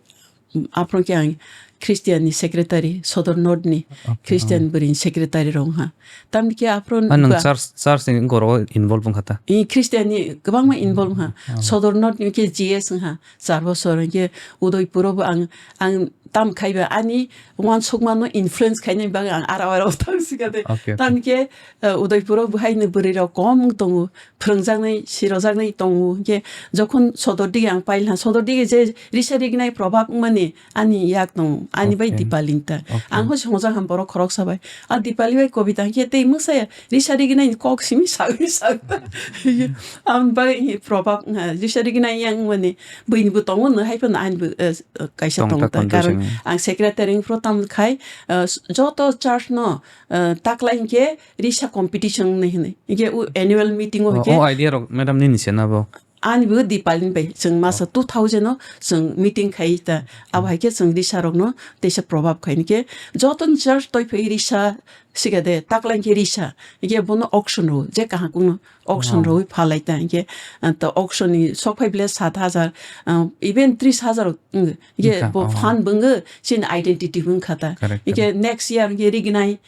mm, aphano khe ang Christian ni secretary, Sodor North ni Okay, Christian oh. bwrwi ni secretary rok wng ha. Tamni khe aphano Ah, nwng ba- church, church ni goro involve wng kha ta? I Christian ni kwbangma involve wng ha. Oh. Sodor North ni khe G S wng ha, char bosor. Hinkhe Udaipur o bo ang, ang tam khaiba ani uansukma no influence khainai bagwi ang aro aro thang sika de. Okay, okay. Tamni khe, eh, Udaipuro bo haino bwrwi rok kom wng tongo, phwrwngjaknai, sirojaknai tongo. Hinkhe jokhon Sodor dige ang pailha, Sodor dige je risa rignai probab wngmani ani yak tongo, ani bai Okay. Dipali ta. Okay. Ang hoi songjak ham borok khoroksa bai. A Dipali bai kobita hinkhe tei mwsaya risa rignai kok simi sagwi sagwi. Ang bai probab wngha, risa rignai yang wngmani buini bo tongo no hai phano ani bo, eh, kaisa Tong tongo ta ta, condition. Karon ang secretary wngphuru tamo khai, eh, joto church no, eh, taklai hinkhe risa competition wngnai hinwi. Hinkhe o annual meeting o Oh, hinkhe oh, idea rok madam nini se na bo? Ani bo Dipalin bai chwng masa Oh. two thousand o chwng meeting khai ta. Abo hai khe chwng risa rok no teisa probab khai hinkhe joto ni church toi phai risa siga de taklai hinkhe risa. Hinkhe bono auction rw je kaham kung no auction Oh. rwi phalai ta hinkhe, ah, to auction ni sok phai bele sat hajar, ah, even tris hajar wng. Hinkhe Wngkha, bo oh. Fan bo wngwi chini identity bo wngkha ta. Correct, Hinkhe correct. Next year hinkhe rignai,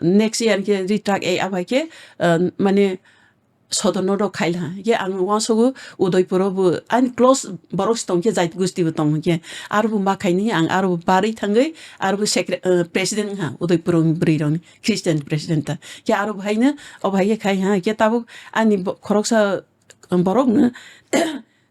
next year hinkhe ritrak ei abo hai khe, ah, mane Sodor North o khailha. Hinkhe ang uansukgo Udaipur o bo ani close borok se tong khe jati gosti bo tong hinkhe aro bo ma khaini ang aro bo barwi thangwi aro bo secre-, ah, president wngha Udaipur o bwrwi rok ni Christian president ta. Hinkhe aro bo haino obo hai khe khai ha. Hinkhe tabuk ani bo-, khoroksa borok no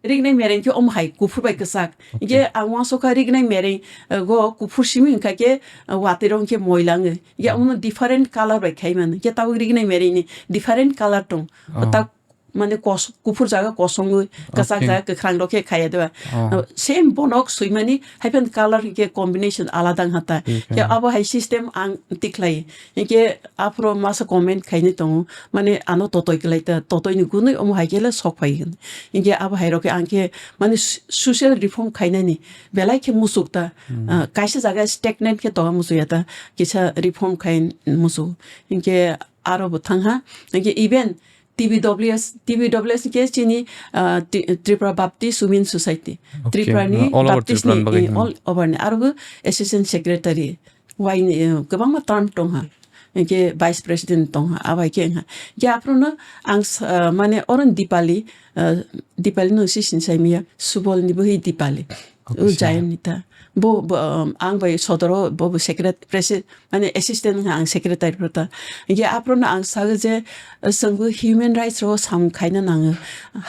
rignai mereng khe omo hai kuphur bai kwchak. Okay. Hinkhe ang uansukha rignai mereng, eh, go kuphur simi wngkha khe, eh, watwi rok hinkhe moila wngwi. Hinkhe Hmm. omo different color bai khai mano. Hinkhe tabuk rignai mereng ni different color tong. Oh. Tak mane kos-, kuphur jaga kosongwi, kwchak Okay. jaga kwkhrang rok khe khaiya deba. Oh. Same bonok swimani, hai phano color hinkhe combination alada wngkha ta. Thik Khe hai. abo hai system ang tikhlai. Hinkhe aphuru masa comment khainai tongo, mane ano totoi kwlai ta, totoi ni gunui omo hai khe le sok phai hwn. Hinkhe abo hai rok khe ang khe mane s-, social reform khainani belai khe muchuk ta. Hmm. Ah, kaisa jaga stagnant khe tonga muchuk ya ta, kisa reform khai muchuk. Hinkhe aro bo thang ha. Hinkhe even T B W S, T B W S ke chini, ah, Tri-, Tripura Baptist Women Society. Okay. Tripura ni All over Baptist Tripura ni, ni bagwi, eh, hmm. all over ni. Aro bo assistant secretary. Wai ni, eh, kwbangma term tong ha. Ke vice president tong ha, abai ke ha. Ke aphuru no ang s-, ah, mane oron Dipali, ah, Dipali no si sin sai miya, Subol ni bo hi Dipali. Okay, U sir. Jayan ni ta. Bo, bo, um, ang bai sodoro bo, bo secret-, presi-, mane assistant wngkha ang secretary phrota. Hinkhe aphuru no ang sago je, uh, chwngbo human rights ro samung khaina nango.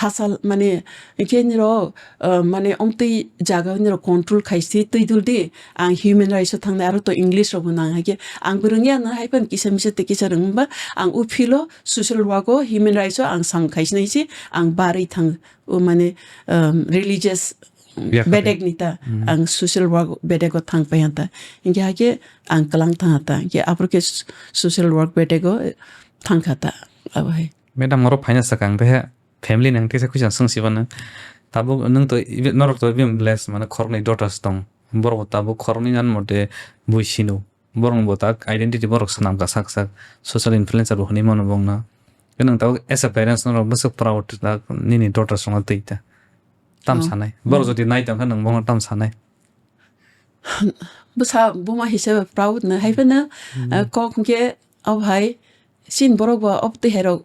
Hachal mane hinkhe niro, uh, mane omtwi jaga niro control khaisi twi dul di. Ang human rights o thangnai aro to English rokbo nang. Hinkhe ang bo rwngya no hai phano kisa misa tei kisa rwngba ang u field o social work o human rights o ang samung khaisi nai si ang barwi thang o mane, um, religious Biya kha bedek ni ta, Hmm. ang social work bedek o thang pai ta. Hinkhe hakhe ang kwlang thang ta. Hinkhe aphuru khe s-, social work bedek o thang kha ta. Abo hai. Madam, oro phaina sakang, tehe family nang teisa khuisa swng siba nang. Tabuk nwng to ibe, norok to ibe bless, mane khoroknwi daughters tong. Borok bo tabuk khoroknwi nan mote bui sino. Borok bo tak identity borok swnam ka sak sak. Social influencer bo hwnwi mano bongno. Ke nwng tabuk as a parents norok bwswk proud tak nini daughters rokno twi ta. Tam Oh. sanai. Borok Hmm. jodi nai tong kha nwng bongno tam sanai. Bwsa buma hisabe proud no. Hai phano, Hmm. ah, kok hwnkhe, oh hai, sin borok bo obtwi hai rok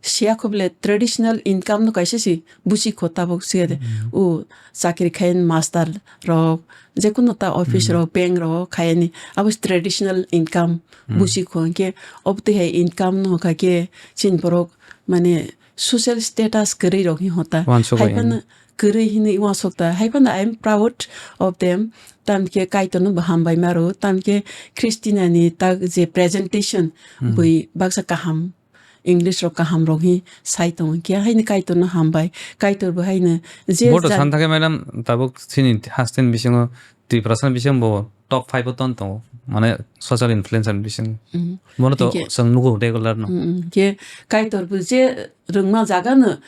siya khobole traditional income no kaisa si busi kho tabuk siya de. Hmm. O chakri khain master rok, jekunu ta office Hmm. rok, bank rok khayani, abo traditional income Hmm. busi kho hwnkhe obtwi hai income no kha khe sin borok mane social status kwrwi rok hi hota. Wansuk Hai bai phano kwrwi hinwi wansuk ta. Hai phano I am proud of them. Tamkhe Kaitorno bo hambai maro. Tamkhe Christina ni tak je presentation Hmm. bui baksa kaham, English rok kaham rok hi sai tongo. Khe haino Kaitorno hambai. Kaitor bo haino je Bodo ja- san thakhe madam tabuk chini hasten bisingo Tiprasa ni bisingo bo top five o ton tongo. Mane social influencer ni bisingo. Hmm. Bono to Hingke- chwng nugo regular no. Hmm, hmm. Khe Kaitor bo je rwngma jaga no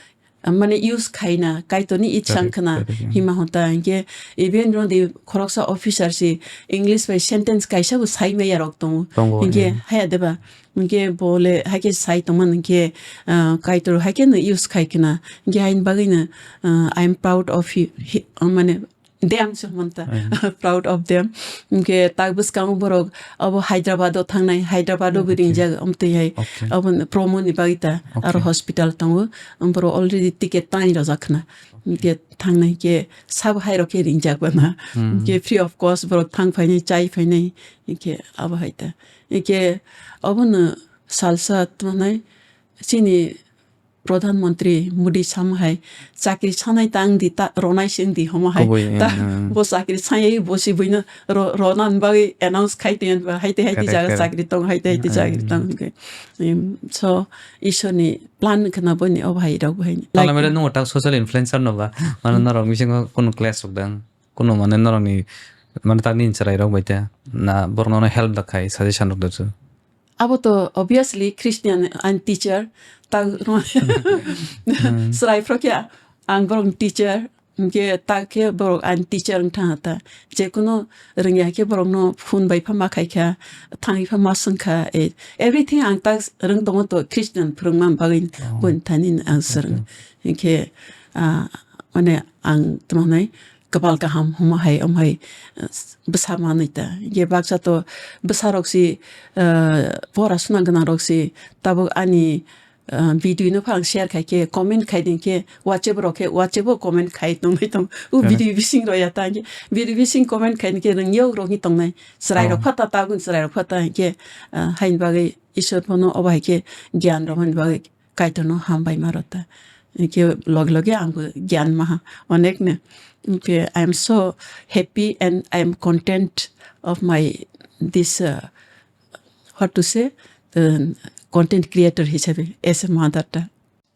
mane use khaina, Kaitorni itsa Correct, wngkhwna correct, yeah. Hima hota, hinkhe even rodi khoroksa officer si English bai sentence kaisa bo sai maya rok tongo. Tongo, Hinkhe yeah. Haya deba, hinkhe bole haikhe sai tongmani hinkhe, ah, Kaitor haikhe no use khai khwna. Hinkhe haini bagwi no, ah, I am proud of you, he, mane, them se hwnta, Ayang. Proud of them. Hinkhe tak bwskango borok abo Hyderabad o thangnai, Hyderabad o bo Okay. Ringjak, amtwi hai Okay. Abo promo ni bagwi ta Okay. Aro hospital tongo, borok already ticket tani rojak khna. Hinkhe thangnai khe sabo hai rok khe ringjak bana. Hmm. Hinkhe free of cost borok thang phainai, chai phainai, hinkhe abo hai ta. Hinkhe obono salsa thangnai chini Pradhan Mantri Modi sam hai chakri sanai ta wng di, ta ronai se wng di homo hai. Kubui, ta mm, mm. Bo chakri sanai bo si buino ro-, rona ni bagwi announce khai tong ba, hai te hai te Correct, jaga correct. Chakri tong, hai te hai te Mm, chakri mm. Tong hwnkhe. Em, so, Ishwar ni plan khna bo ni o hai rok bo hai. Tala Like mere nungo tak social influencer no ba, mano Mm. norok bisingo kunu clash rok dang, kunu mane norok ni mane tak ni chwrai rok bai te na borok no help da khai suggestion rok da chu. Abo to obviously Christian and teacher, ta Hmm. Chwrai phro khe ang borok ni teacher, hinkhe ta khe borok ang teacher wng thang ta. Jekunu rwngya khe borok no phone bai pha ma khai kha, thangwi pha ma swng kha, eh, everything ang ta rwng tongo to Christian phwrwngma bagwi Oh. Boni thani ang swrwng. Okay. Hinkhe, ah, mane ang tamo nai, kwpal kaham hwnma hai, omo hai, eh, bwsa manwi ta. Hinkhe baksa to bwsa rok si, eh, pora suna gwnang rok si tabuk ani, eh, video no phang share khai khe, comment khai din khe, WhatsApp rok khe, WhatsApp o comment khai tongwi tong. U Correct. Video bising rok ya ta hinkhe, video bising comment khai din khe rwng yok rok hi tongnai. Chwrai rok Oh. Pha ta tabuk chwrai rok pha ta hinkhe, eh, haini bagwi Ishwar bono obo hai khe gyan rok mani bagwi Kaitorno hambai ma rota. Hinkhe loge loge angbo gyan maha onek no. Hinkhe I am so happy and I am content of my this, uh, what to say, uh, content creator hisabe as a mother ta.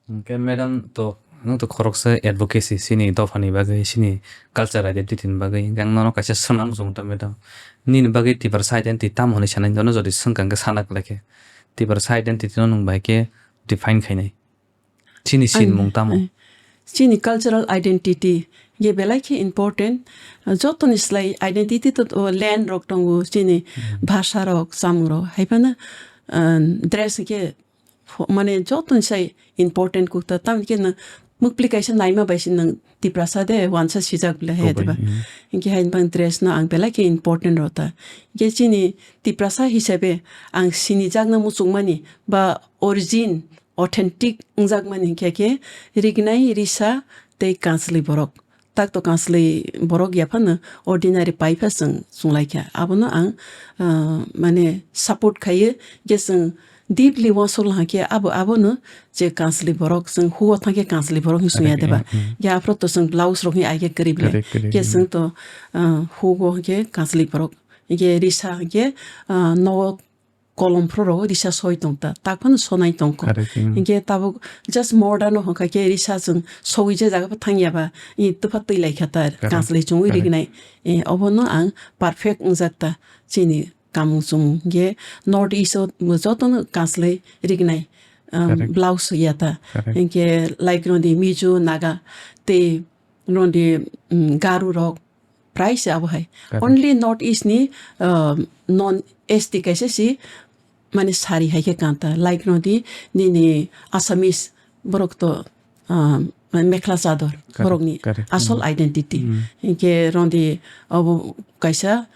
Hwnkhe madam to, nwng to khoroksa advocacy chini dophani bagwi, chini culture identity ni bagwi. Hwnkhe ang nono kaisa swnam muchung ta madam. Nini bagwi Tiprasa identity tamo hwnwi sanai, nono jodi swngkha hwnkhe sana kwlai khe. Tiprasa identity no nwng bai khe define khainai. Chini sinmung tamo? Chini cultural identity ye belai khe important. Jotoni slai identity to, to land rok tongo, chini bhasha rok, chamung rok. Hai phano, ah, dress khe pho-, mane jotoni sai important kuk ta. Tamni khe nwng mukpli kaisa naima bai se nwng Tiprasa de wansa sijak bile he, diba? Hinkhe hai bang dress no ang belai khe important rw ta. Hinkhe chini Tiprasa hisabe ang sinijakna muchungmani ba origin authentic wngjakmani hinkhe khe rignai, risa tei kanslwi borok. Tak to kanslwi borok ya phano ordinary pai pha chwng chwng lai kha. Abono ang, ah, mane support khaio je chwng deeply uansuk lai khe abo, abono je kanslwi borok chwng hugo thang khe kanslwi borok hinwi sung ya deba. Ya aphuru to chwng blouse rok hinwi ai khe kwrwi bile. Khe chwng to, ah, hugo hinkhe kanslwi borok. Hinkhe risa hinkhe, ah, nogo kolom phuru rogo risa soi tong ta, tak phano sonai tong kho. Hinkhe tabuk just modern no hwnkha khe risa chwng sogwi je jaga pha thang ya ba, i twpha twi lai kha ta, kanslwi chungwi rignai. Eh, obono ang perfect wngjak ta chini kamung chumung. Hinkhe North East o bo jotono kanslwi rignai, um, blouse ya ta. Hinkhe like roni Mizo, Naga tei roni, um, Garu rok, prai se abo hai. Only North East ni, uh, non S T kaisa si, mane sari hai khe kanta. Like no di, nini Assamese borok to, uh, mekhla chador, borok ni asol identity. Hinkhe roni abo kaisa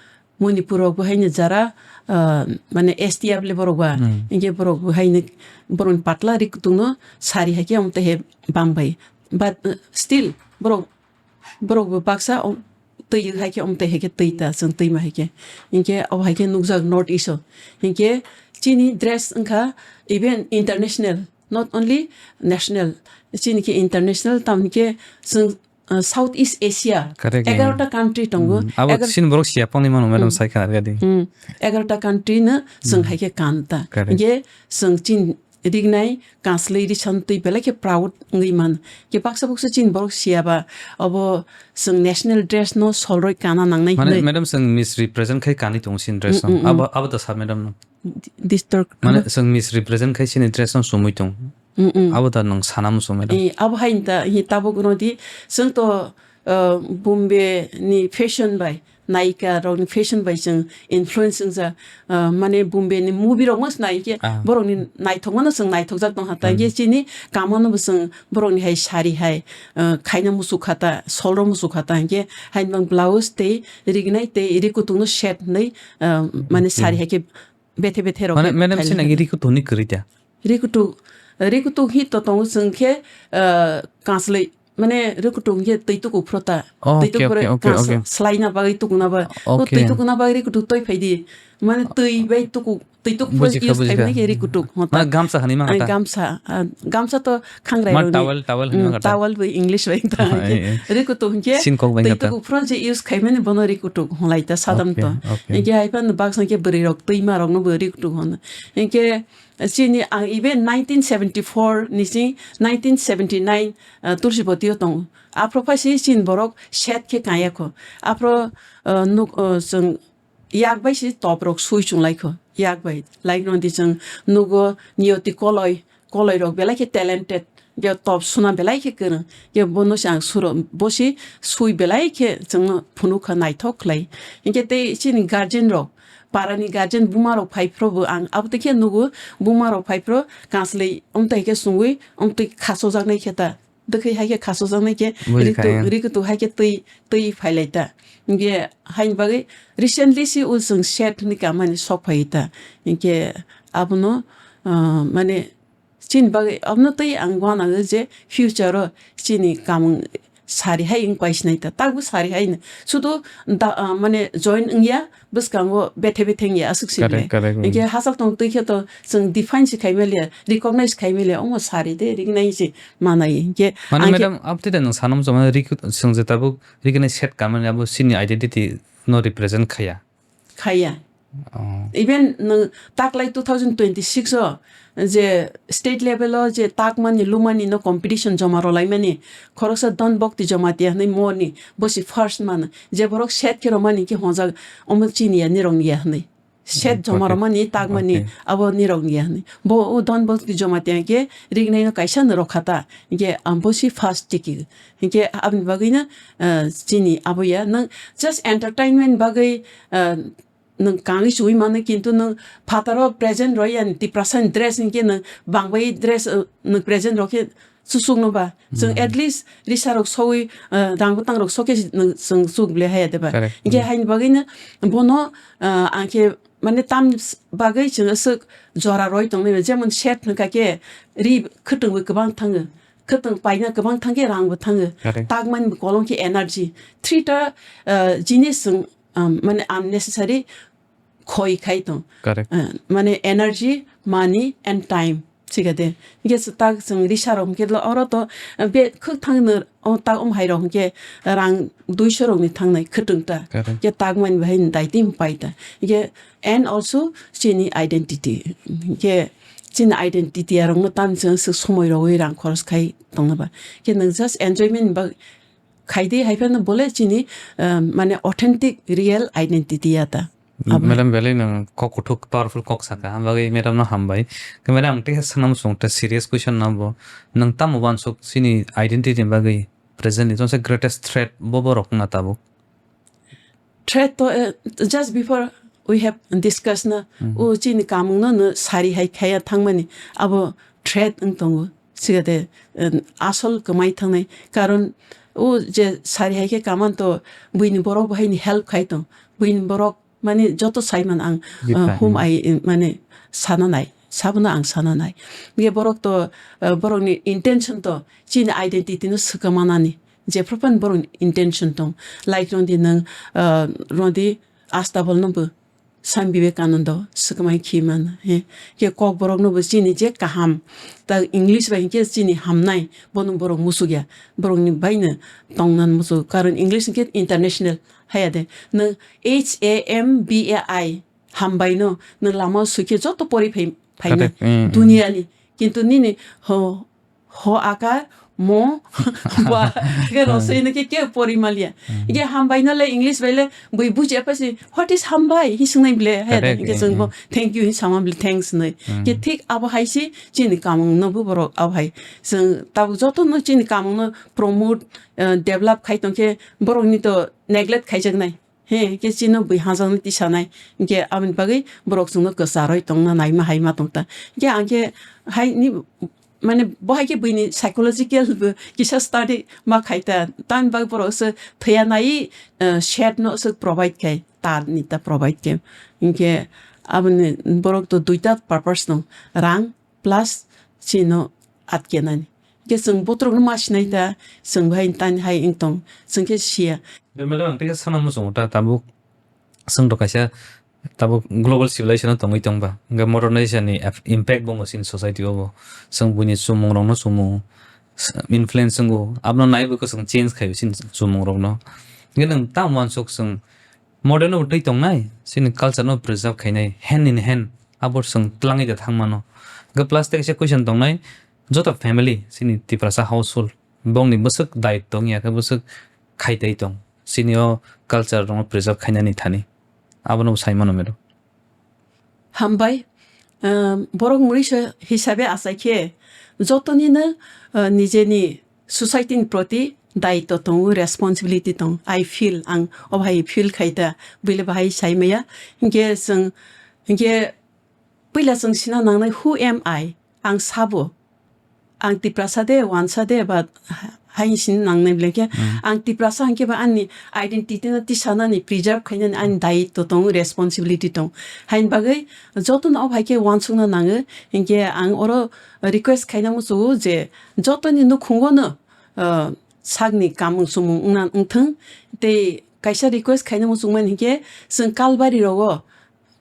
Manipur rok bo hai ni jara, uh, mane S T abole borok ba. Hinkhe borok bo hai ni borok ni patla ri kutung no sari hai khe omo tei he bam bai. But, uh, still borok Borok bo baksa om-, twi hai khe, omo twi hai khe twi ta, chwng twima hai khe. Hinkhe abo hai khe nukjak North East o. Hinkhe chini dress wngkha even international, not only national. Chini khe international, tamo hinkhe chwng, uh, South East Asia, egarota country tongo. Abo chini borok siya pongni mano, madam, sai kha arga di. Egarota country no chwng hai khe kan ta. Hinkhe chwng chini rignai, kanslwi ri san twi belai khe proud wngwi man. Khe baksa buksa chini borok siya ba, obo chwng national dress no solroi kana nangnai hinwi. Madam, chwng misrepresent khai kanwi tongo chini dress no. Abo, abo da sa madam no. Disturb. Mane chwng misrepresent khai chini dress no chumui tong. Abo da nwng sana muchung madam. Eh, abo hai ta, hi tabuk no di, chwng to uh, Bombay ni fashion bai, nayika rok ni fashion bai chwng influence wngjak, uh, mane Bombay ni movie rok mas nai khe borok ni naithok mano chwng naithok jak tong kha ta. Khe chini kamo no bo chwng borok ni hai sari hai, uh, khaina muchuk kha ta, sol rok muchuk kha ta. Hinkhe hai nwng blouse tei rignai tei ri kutung no set hinwi, uh, mane sari hai khe bethe bethe rok. Mane madam, sina ri kutung ni kwrwi ta? Ri kutung, ri kutung hi to tongo chwng khe, uh, kanslwi. Mane rwkutwk hinkhe twi tuku phuru ta. Oh, twi tuku phuru kang slaina bagwi tukuna ba. Oh, twi tukuna bagwi rwkutwk twi phai di. Mane twi bai tuku, twi tuku phuru use khai mani khe rwkutwk hota. Mane gamsa hani ma hota. Gamsa, ah, gamsa to khangrai rok ni. Towel, towel hani ma hota. Towel bai English bai ta. Rwkutwk hinkhe twi tuku phuru je use khai mani bono rwkutwk honlai ta sadam to. Hinkhe hai phano baksa hinkhe bwrwi rok twi ma rok no bo rwkutwk hono. Hinkhe chini ang even nineteen seventy four ni sing nineteen seventy nine, ah, Tulsiboti o tongo. Aphuru phai se chini borok set khe kaya kho. Aphuru, ah, nuk, ah, chwng yak bai se top rok sui chung lai kho. Yak bai. Like roni chwng nugo niyoti koloi, koloi rok belai khe talented. Je top suna belai khe kwrwng. Je bono se ang suro, bo se sui belai khe chwngno phunuk kha naithok khlai. Hinkhe tei chini guardian rok, para ni guardian buma rok phai phuru bo ang abo tei khe nugo buma rok phai phuru kanslwi omtai khe sungwi omtai khasojaknai khe ta. Dwkhwi hai khe khasojaknai khe rwkutwk hai khe twi, twi phai lai ta. Hinkhe haini bagwi recently se o chwng set hwnwi kamani sok phai ta. Hinkhe abono, ah, mane chini bagwi abono twi ang uanago je future o chini kamung sari hai wng pai sinai ta. Takbo sari hai no. Sudu da, ah, mane join wngya, bwskango bethe bethe wngya aswk si bile. Hinkhe hachal tong twi khe to chwng define se khai maliya, recognize khai maliya, omo sari de rignai se manai. Hinkhe mane madam, abtwi de nwng sanam joma rikut chwng je tabuk rignai set kamani abo chini identity no represent khaya. Khaya. Oh. Even nwng taklai two thousand twenty six o Je state level o je takmani lumani no competition joma rwlaimani, khoroksa Don Bhakti Jamatia hwnwi morni bosi first mano, je borok set khe romani khe honjak, omo chini ya nirok ni ya hwnwi. Set joma romani takmani abo nirok ni ya hwnwi. Bo o Don Bhakti Jamatia khe rignai no kaisa no rokha ta, hingke ang bosi first tiki. Hingke aboni bagwi no, ah, chini abo ya, nang just entertainment bagwi, ah, nwng kangwi chuwi mano, kintu nwng phataro present roi ya ni, Tiprasa ni dress hinkhe nwng bangbai dress, uh, nwng present rok khe susuk no ba. Chwng at least risa rok sowi, uh, rang bwtang rok sokhe nwng chwng chuk ble haya de ba. Correct. Hinkhe haini bagwi no bono, uh, ang khe mane tam s-, bagwi chwng aswk jora roi tong nai ba. Jemon set hwnkha khe ri khwtwng bo kwbang thango. Khwtwng paina kwbang thangkhe rang bo thango. Correct. Takmani bo kolom khe energy. Three ta, uh, jinis chwng, um, mane unnecessary khoi khai tong. Correct. Uh, mane energy, money and time. Chikade. Hingke se tak chwng risa rok hingke lo oro to, uh, be khwk thang no, o tak um hai rok hingke rang duiso rok ni thangnai khwtwng ta. Correct. Hingke takmani bahai ni daiti pai ta. Hingke and also chini identity. Hingke chini identity arok no tam chwng swk somoi rogwi rang khoros khai tongna ba. Hingke nwng just enjoyment ba khaidi, hai phano bole chini, uh, mane authentic, real identity ya ta. Abo. Madam, belai nwng kok kuthuk powerful kok saka, ang bagwi madam no hambai. Ke madam, ang tei sanam sung ta serious question na bo. Nwng tamo uansuk chini identity ni bagwi presently chonse greatest threat bo borok na tabuk? Threat to, uh, just before we have discussed na, o chini kamung no, no sari hai khaya thangmani, abo threat wng tongo. Sigade, um, asol kwmai thangnai. Karon o je sari hai khe kaman to buini borok bahai ni help khai tong. Buini borok mane joto saiman ang, uh, whom I, uh, mane sana nai. Sabono ang sana nai. Ye borok to, uh, borok ni intention to chini identity no swkamanani. Jephru phan borok ni intention tong. Like rong di nang, uh, rong di Astabol no bo Swami Vivekananda swkmai khi man, he, khe Kokborok no bo chini je kaham, ta English bai hinkhe chini hamnai, bono borok musuk ya, borok ni bai no tongnan musuk, karon English hinkhe international, haya de, nwng H A M B A I, hambai no, nwng lama o swi khe joto pori phai, phaina, dunia ni, kintu nini ho, ho aka mo ba ke rosoi no ke ke pori malia. Ike hambai no le English bai le bui buji apa si, "What is hambai?" hi swngnai bile, he, ike chwng bo, "Thank you," hi sama bile, "Thanks," nai. Ke thik abo hai si chini kamung no bo borok abo hai. Chwng tabuk joto no chini kamung no promote, eh, develop khai tong khe borok ni to neglect khai jak nai. He, ke chino bui hajakno tisanai. Ke aboni bagwi borok chwngno kwcharwi tongna naima hai ma tongta. Ke ang khe hai ni, mane, bo hai khe buini psychological bo kisa study ma khai ta. Tamni bagwi borok se thwiya nai, eh, shade no se provide khai. Tar ni ta provide khe. Hinkhe aboni borok to duita purpose no. Rang plus chino atkenani. Ke chwng botrok no ma sinai ta, chwng bai tani hai wng tong, chwng khe siya. Be madam, ang tei sana muchungo ta tabuk, chwng to kaisa tabuk global civilization o tongwi tong ba. Hwnkhe modernization ni ep-, impact bo wng chini society o bo. Chwng buini chumung rok no chumung, s-, influence wngo. Abono naiwi bo chwng change khai chini chumung rok no. Hwnkhe nwng tamo uansuk chwng modern no twi tongnai, chini culture no preserve khainai, hand in hand, abo chwng twlangwi da thang mano. Hwnkhe plus tei kaisa question tongnai, joto family, chini Tiprasa household, bongni bwswk daitw tong ya khe bwswk khai tei tong, chini o culture no preserve khainani thani, abono bo sai mano mero. Hambai, um, borok mwnwisa hisabe achai khe jotoni no, uh, nijeni society ni proti daitw tongo, responsibility tong. I feel, ang o bahai feel khai ta, buile bahai sai maya. Hinkhe chwng, hinkhe puila chwng sina nangnai, "Who am I?" Ang sabo. Ang Tiprasa de, wansa de, ba ha-, hai sin nangnai bile khe. Ang Tiprasa hinkhe ba ani identity no tisanani, preserve khainani ani daitw tong, responsibility tong. Haini bagwi jotono o hai khe wansukna nango. Hinkhe ang oro request khaina muchungo je jotoni nukhungo no, uh, sakni kamung sumung wngna wngthwng. Tei kaisa request khaina muchungmani hinkhe chwng Kalbari rogo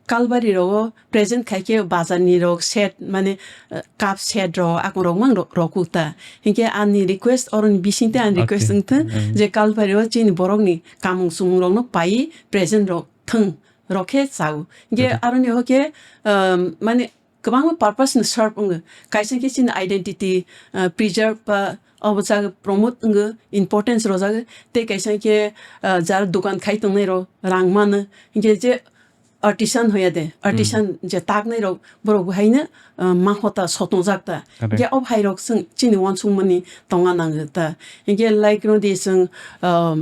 Kalbari rogo present khai khe bazar ni rok set, mane, eh, cup set rok, akung rok mang rok, rok kuk ta. Hinkhe ani request, oroni bising te ani request wng thung je Kalbari o chini borok ni kamung sumung rok no pai present rok thung, rok khe chao. Hinkhe aroni ho khe, um, mane, kwbangma purpose ni serve wngo. Kaisa khe chini identity, ah, preserve ba obo jaga promote wngo, importance rwjago. Tei kaisa khe, ah, jar dukan khai tongnai rok rang mano. Hinkhe je artisan hoya de, artisan je taknai rok borok bo haino, ah, ma hota sotongjak ta. Correct. Hinkhe ob hai rok chwng chini uansukmani tongna nango ta. Hinkhe like rwdi chwng, ah,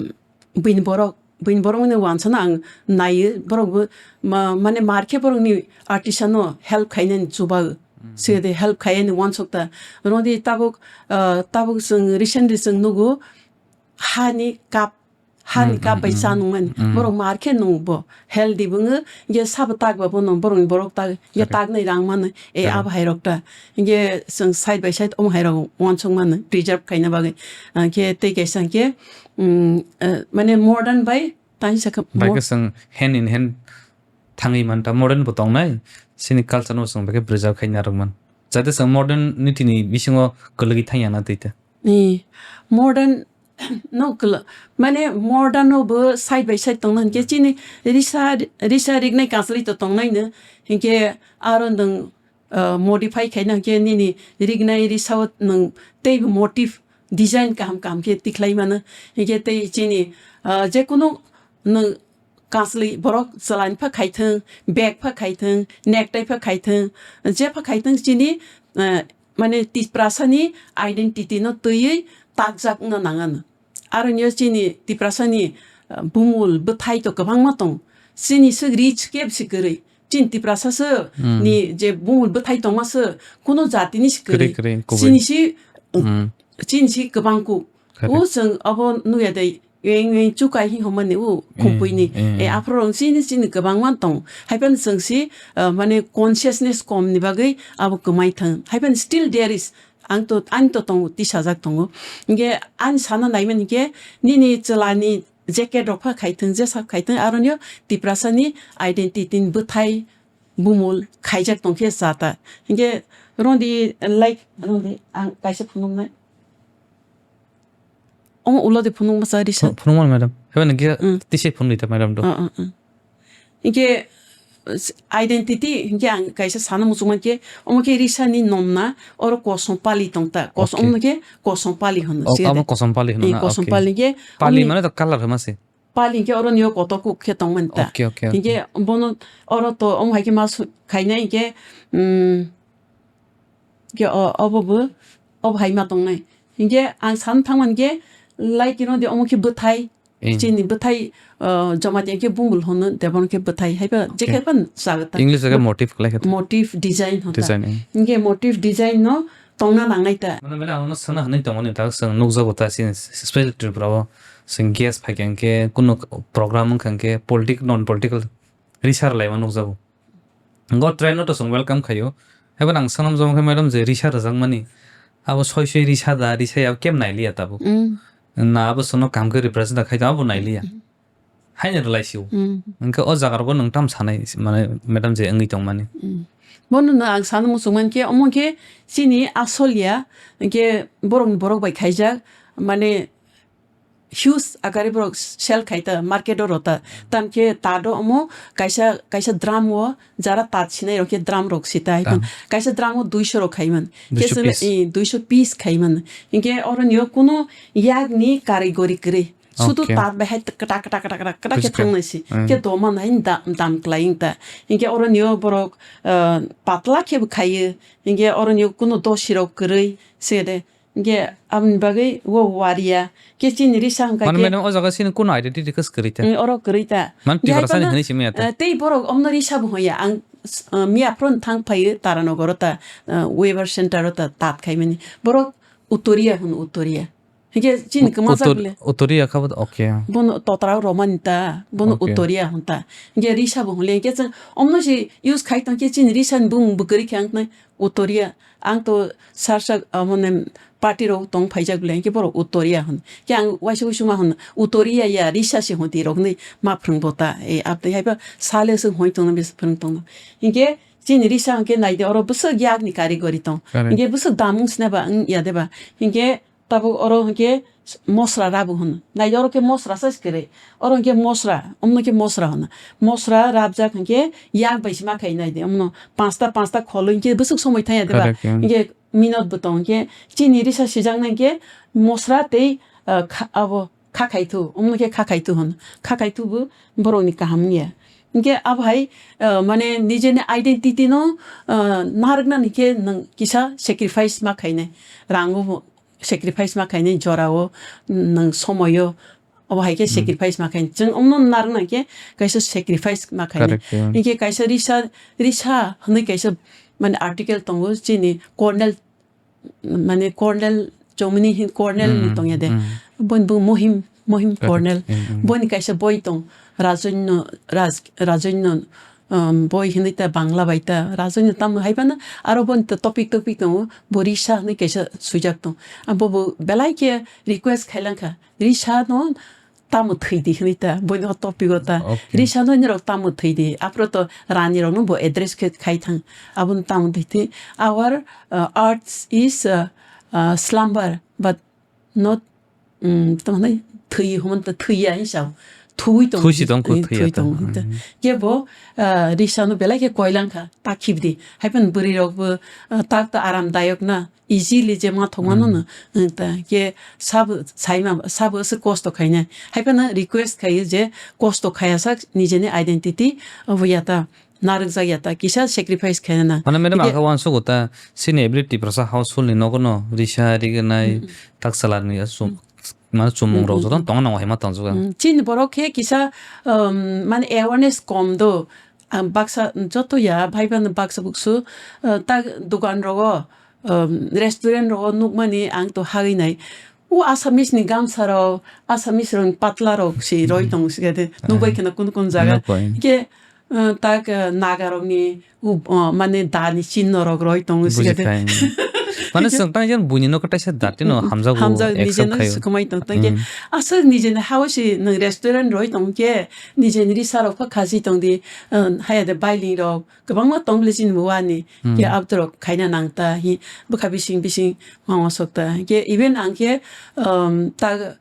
buini borok, buini borok ni uansana ang naiyo, borok bo ma-, mane mar khe borok ni artisan no help khainani chubago. Sede help khaiyani uansuk ta. Rodi tabuk, ah, tabuk chwng recently chwng nugo hani cup, hani cup bai cha nungmani. Borok mar khe nung bo healthy bo wngo, hinkhe sabo tak ba bono borok ni borok tak, hinkhe tak nai rang mano, e abo hai rok ta. Hinkhe chwng side by side omo hai rok uansuk mano, preserve khaina bagwi. Hinkhe tei kaisa hinkhe, mm, eh, mane modern bai Tani sakha bai mo- khe chwng hand in hand thangwi manta, modern bo tongnai, chini culture no chwng bai khe preserve khai narwk man. Jate chwng modern nitini bisingo kwlwgwi thangya na twi ta. Ni modern no kwlw-, mane modern no bo side by side tongna hinkhe chini risa, risa rignai kansli to tongnai no, hinkhe aro nwng ah, modify khaina hinkhe nini rignai risao nwng teibo motif design kaham kaham khe tikhlai mano. Hinkhe tei chini, ah, jekunu nwng kasli borok chwlani pha khaithwng, bag pha khaithwng, necktie pha khaithwng, jepha khaithwng chini, ah, mane Tiprasani identity no twiwi takjak wngna nangano. Aroni o chini Tiprasani, ah, bumul bwthai to kwbangma tong. Chini swk rich kebo se kwrwi. Chini Tiprasa se ni je bumul bwthai tongma se kuno jatini se kwrwi. Kwrwi, kwrwi, kubui. Chini si, chini si kwbang kuk. Correct. O chwng abo nukya de, weng weng chukai hi homani o khumpuini. Eh, eh. E aphro rong chini chini kwbangma tong. Haiphano chwng si, ah, mane consciousness kom ni bagwi abo kwmai thang. Haiphano still there is. Ang to, ani to tongo, tisajak tongo. Hinkhe ani sana naimani hinkhe nini chwlani jacket rok pha khaithwng, jesap khaithwng, aroni o Tiprasani identity ni bwthai bumul khaijak tongkhe chata. Hinkhe rodi like, rodi ang kaisa phunuknai. Omo ulo de phunuk masa risa. Phunukmano madam. Haiba nangkhe tisai phunuk rita madam do. Hinkhe, s-, identity, hinkhe ang kaisa sana muchung mankhe, omo khe risani nomna, oro kosom pali tongta. Kos-, okay. Omo khe kosom pali hwno, oh, siya amo de. Kosom pali hwno eh, na, kosom okay. Pali khe, pali mane to color hwma se. Pali khe oro niyo kotor kuk khe tongmani ta. Okay, okay, okay. Hinkhe bono oro to omo hai khe ma su-, khainai hinkhe, mm, khe o-, obo bo, obo hai ma tongnai. Hinkhe ang sana thangmani khe, like, you know, de omo khe bwthai, eh. Chini bwthai, uh, Jamatia khe bumul hono, Debon khe bwthai, haiba, okay. Jekhe ban saga ta. English khe motif khlai khe ta. Motif design hota. Design, eh. Hinkhe motif design no tongna nangnai ta. Mane, mane, ang no sana hanai tongmani ta, chwng nukjago ta, chini special Tripura o, chwng guest phaikha hinkhe, kunu program wngkha hinkhe, politic, non political, risa rwlaima nukjago. Go train no to chwng welcome khaio. Haiba nang sanam jom khe madam je risa rwjakmani. Abo soi soi risa da, risa ya kem nailiya tabuk. Mm. Na abo sono kam khe represent khai da abo nailiya. Mm. Haino rwlai sio. Mm. Hwnkhe o jaga rogo nwng tam sanai mane madam je wngwi tongmani. Mm. Bono no ang sana muchung mankhe omo khe chini asol ya, hwnkhe borok ni borok bai khaijak mane huge akari borok sell khai ta, market o rota. Tam khe tat o omo kaisa, kaisa drum o jara tat sinai rok khe drum rok sita hai phano. Kaisa drum o duiso rok khai man. Khe duiso chwng piece. Eh, duiso piece khai man. Hinkhe oro nio kuno yak ni karigori kwrwi. Sudu okay. Tat bai hai kwtak, kwtak, kwtak, kwtak, kwtak khe bujikhai. Thangnai si. Mm. Khe doma nai da-, dam klai wng ta. Hinkhe oro nio borok, ah, patla khe bo khai o. Hinkhe oro nio kuno dosi rok kwrwi se de. Hinkhe aboni bagwi o wariya. Khe chini risa hwnkha mane khe madam, o jaga chini kunu identity khe kwrwi ta? Eh, oro kwrwi ta. Mane Tiprasa ni hwnwi simi ya ta? Eh, tei borok omno risa bo hwnya. Ang, eh, miya phron thang phaio Taranagar o ta, eh, Weaver Center o ta tat khaimani. Borok Uttoria hwn, Uttoria. Hinkhe chini kwmajak le. Uttoria kha bo, okay. Bono totra romani ta, bono okay. Uttoria hwn ta. Hinkhe risa bo hwnle, hinkhe chwng omno se use khai tong khe chini risa ni bumung bo kwrwi khe ang tnai. Uttoria, ang to sarsa, ah, mane party rok tong phaijak le, hinkhe borok Uttoria hwn. Khe ang waisa uisuma hwn, Uttoria ya, risa se hwn ti rok ni ma phrwng bo ta, e, abtwi haiba sale se hwn tongno, bes phrwng tongno. Hinkhe chini risa hinkhe naidi oro bwswk yak ni karigori tong. Correct. Hinkhe bwswk damung sina ba, wng ya de ba. Hinkhe tabuk oro hwnkhe mosra rabu hwn. Nai oro khe mosra sa kwrwi. Oro hwnkhe mosra, omno khe mosra hwn. Mosra rabjak hwnkhe yak bai se ma khai nai de. Omno pansta, pansta kholwi hwnkhe bwswk somoi thang ya de ba? Correct, yeah. Hwnkhe minot bo tong hwnkhe chini risa sijak nai hwnkhe mosra tei, ah, kha-, abo kha khai thu, omno khe kha khai thu hwn. Kha khai thu bo borokni kaham wng ya. Hwnkhe abo hai, ah, mane nijeni identity no, ah, narwknani khe nwng kisa sacrifice ma khainai. Rango bo sacrifice ma khainai, jorao, nwng somoio, obo hai khe Hmm. sacrifice ma khainai. Chwng omno narwkna khe kaisa sacrifice ma khainai. Correct, yeah. Hwnkhe kaisa risa, risa hwnwi kaisa mane article tongo chini Cornell, mane Cornell chomini hin Cornell ni Hmm, tongya de. Hmm. Boni bo Mohim, Mohim Correct. Cornell. Hmm, hmm. Boni kaisa boi tong, Rajonno, Raj-, Rajonno, um, boi hinwi ta Bangla bai ta. Rajonno tamo hai phano aro boni to topic topic tongo. Bo risa hinwi kaisa swijak tong. A bo bo belai khe request khailang kha. Risa no tamo thwi di hinwi ta. Boni o topic o ta. Okay. Risa no nirok tamo thwi di. Aphro to rani rok no bo address khe khai thang. Abo no tamo thwi di. Our, uh, arts is, uh, uh, slumber, but not, um, tamo hinwi thwi hwn ta thwi ya hinwi sa. Thwi tong. Thwi si tong kho, eh, thwi ya thwi tong. Tong. Hmm. Khe bo, ah, risa no belai khe koilang kha, ta khibdi. Hai phano bwrwi rok bo, ah, tak ta aram dayok na, easily je ma thok mano Hmm. no, eh, ta khe sabo sai ma, sabo se kosto khaina. Hai phano request khayo je kosto khaya sak nijeni identity, obo ya ta narwk jak ya ta kisa sacrifice khaina na. Mane madam, hwnkhe ang khe uansugo ta, chini every Tiprasa household ni nogo no risa rignai Hmm. taksa larni asum. Mane chumung rok Hmm, joto hmm. Tongna nango hai ma tong jagao. Hmm, chini borok khe kisa, um, mane awareness kom do. Ang baksa joto ya, bhai bano baksa buksu, uh, ta dukan rogo, um, restaurant rogo nukmani ang to hagwi nai. O Assamese ni gamsa rok, Assamese rok ni patla rok si roi Hmm. tong si khe de. Nukbai Ah. Kheno kun kun jaga. Nukbai. Khe, uh, tak, uh, Naga rok ni u, uh, mane da ni chinno rok roi tongo Buji siya de. Khai, mm. Mane chwng tang jen buini no kwtai se da tino hamjago, hamjak accept nijeno khaio. Swkhamai tong tang khe. Mm. Aswk nijeni hao se nwng restaurant roi tong khe nijeni risa rok pha khachi tong di, uh, haya de bailing rok kwbangma tong bile chini bo ani. Mm. Khe abdrok khaina nang ta hi bwkha bising bising mama sok ta. Khe even ang khe, um, ta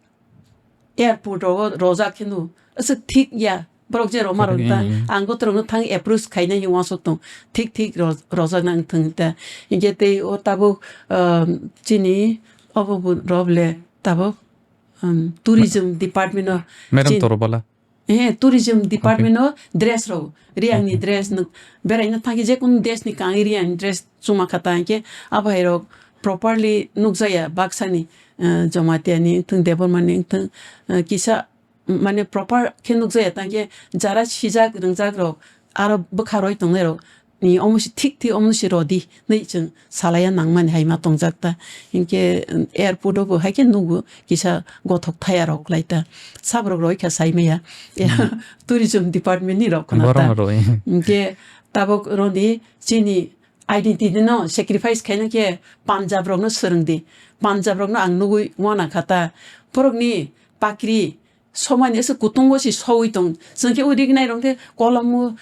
airport rogo rojak kheno aswk thik ya. Borok je roma rok ta, mm, ang botorok no thang approach khaina hi uansuk tong. Thik thik ro-, rojak nang thung ta. Hinkhe tei o tabuk, um, chini obo bo rok le tabuk, um, tourism department o Madam chin-, Torobala. Eh, tourism department o dress rok, Riang ni dress no beraina thangkhe jekunu desh ni kangwi Riang ni dress chuma kha ta hinkhe abo hai rok properly nukjaya baksa ni, eh, Jamatia ni wngthung Debbarma ni wngthung, eh, kisa mane proper khe nukjaya, tangkhe jara sijak rwngjak rok aro bwkha roi tongnai rok ni omo se thik thik omo se rodi hinwi chwng salaiya nangmani hai ma tongjak ta. Hinkhe airport o bo hai khe nugo kisa gothok thaya rok lai ta. Saborok roi kha sai maya. Hmm. Tourism department ni rok khna ta. Borok roi. Hinkhe tabok roni chini identity no sacrifice khaina khe Punjab rok no swrwng di. Punjab rok no ang nugwi wana kha ta. Borok ni pakri somani ese kutung o si sowi tong. Chwng khe o rignai rok khe kolom o